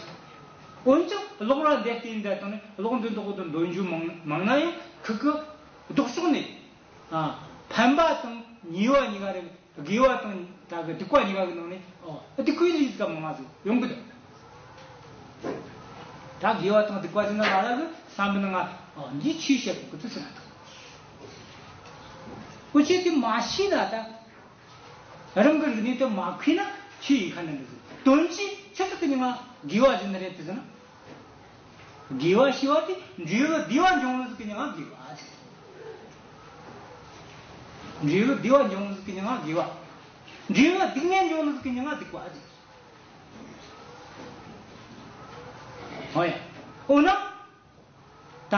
འོན་ཀྱང་ཀློག་ར་འདི་བལྟས་འདི་དང་ནི་ཀློག་འདི་དག་འདི་འདོན་རྒྱུ་མང་མང་ན་ཡང་ཁུ་གི་ལྡོག་ཕྱོགས་ནས། ཨ། ཕན་པ་དང་ཉེས་པ་གཉིས་ཀ་རེད། དགེ་བ་དང་ད་གི་སྡིག་པ་གཉིས་ཀ་གི་ནང་ནས། ཨོ། སྡིག་པའི་ལས་ཀ་མང་ང་ཟིག་ཡོང་གི་འདུག་ད་དགེ་བ་དང་སྡིག་པ་ཟེར་ན་ལ་ལ་གི་བསམ་པའི་ནང་ང་། ཨོ། འདི་ཆོས་བཤད་དགོས་གི་དུ་ཟེར་ན་འདུག་འུ་ཆོས་དེ་མ་ཤེས་ན་ད། རང་གི་རིག་གནས་དེ་མ་མཁས་ན་ཆོས་ཡིན་ཁ་ན་འདུག་ཟེར། དོན་གྱིས་ཆི་ཟིག་གི་མྱིང་ང་དགེ་བ་ཟེར་ནི་རེད་དེ་ཟེར་ན། དགེ་བ་ཞེས་པ་དེ་འབྲས་བུ་བདེ་བ་འབྱུང་ནི་ཟིག་གི་མྱིང་ང་དགེ་བ་ཟེར། འབྲས་བུ་བདེ་བ་འབྱུང་ནི་ཟིག་གི་མྱིང་ང་དགེ་བ། འབྲས་བུ་སྡུག་བསྔལ་འབྱུང་ནི་ཟིག་གི་མྱིང་ང་སྡིག་པ་ཟེར། ཨོ་ཡ། འོ་ན། ད་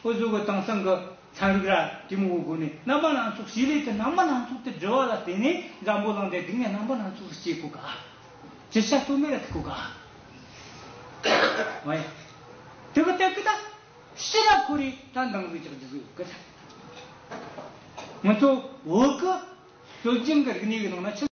འུ་ཟོ་གི་དེང་སང་གི་ཚན་རིག་ར་དེ་མོ་གི་སྒོ་ནས་རྣམ་པ་སྣ་ཚོགས་བྱེད་ལས་དེ་རྣམ་པ་སྣ་ཚོགས་དེ་སྒྲུབ་པ་ལ་བརྟེན་ནས་འཛམ་བུ་གླིང་འདི་སྡུག་བསྔལ་རྣམ་པ་སྣ་ཚོགས་སུ་སྐྱེ་གོ་ག་ཅི་བྱ་གཏོལ་མེད་ལ་ཐུག་གོ་ག་ཨོ་ཡ། དེ་གི་སྟེང་གི་ད་ཕྱི་ལ་ཁོ་རེ་ད་འདང་ཟིག་རྒྱག་རྒྱུ་ཟིག་ཡོད་གི་ད། ང་ཚོ་བོད་གི་སྲོལ་རྒྱུན་གི་རིག་གནས་གི་ནང་ན་ཆི་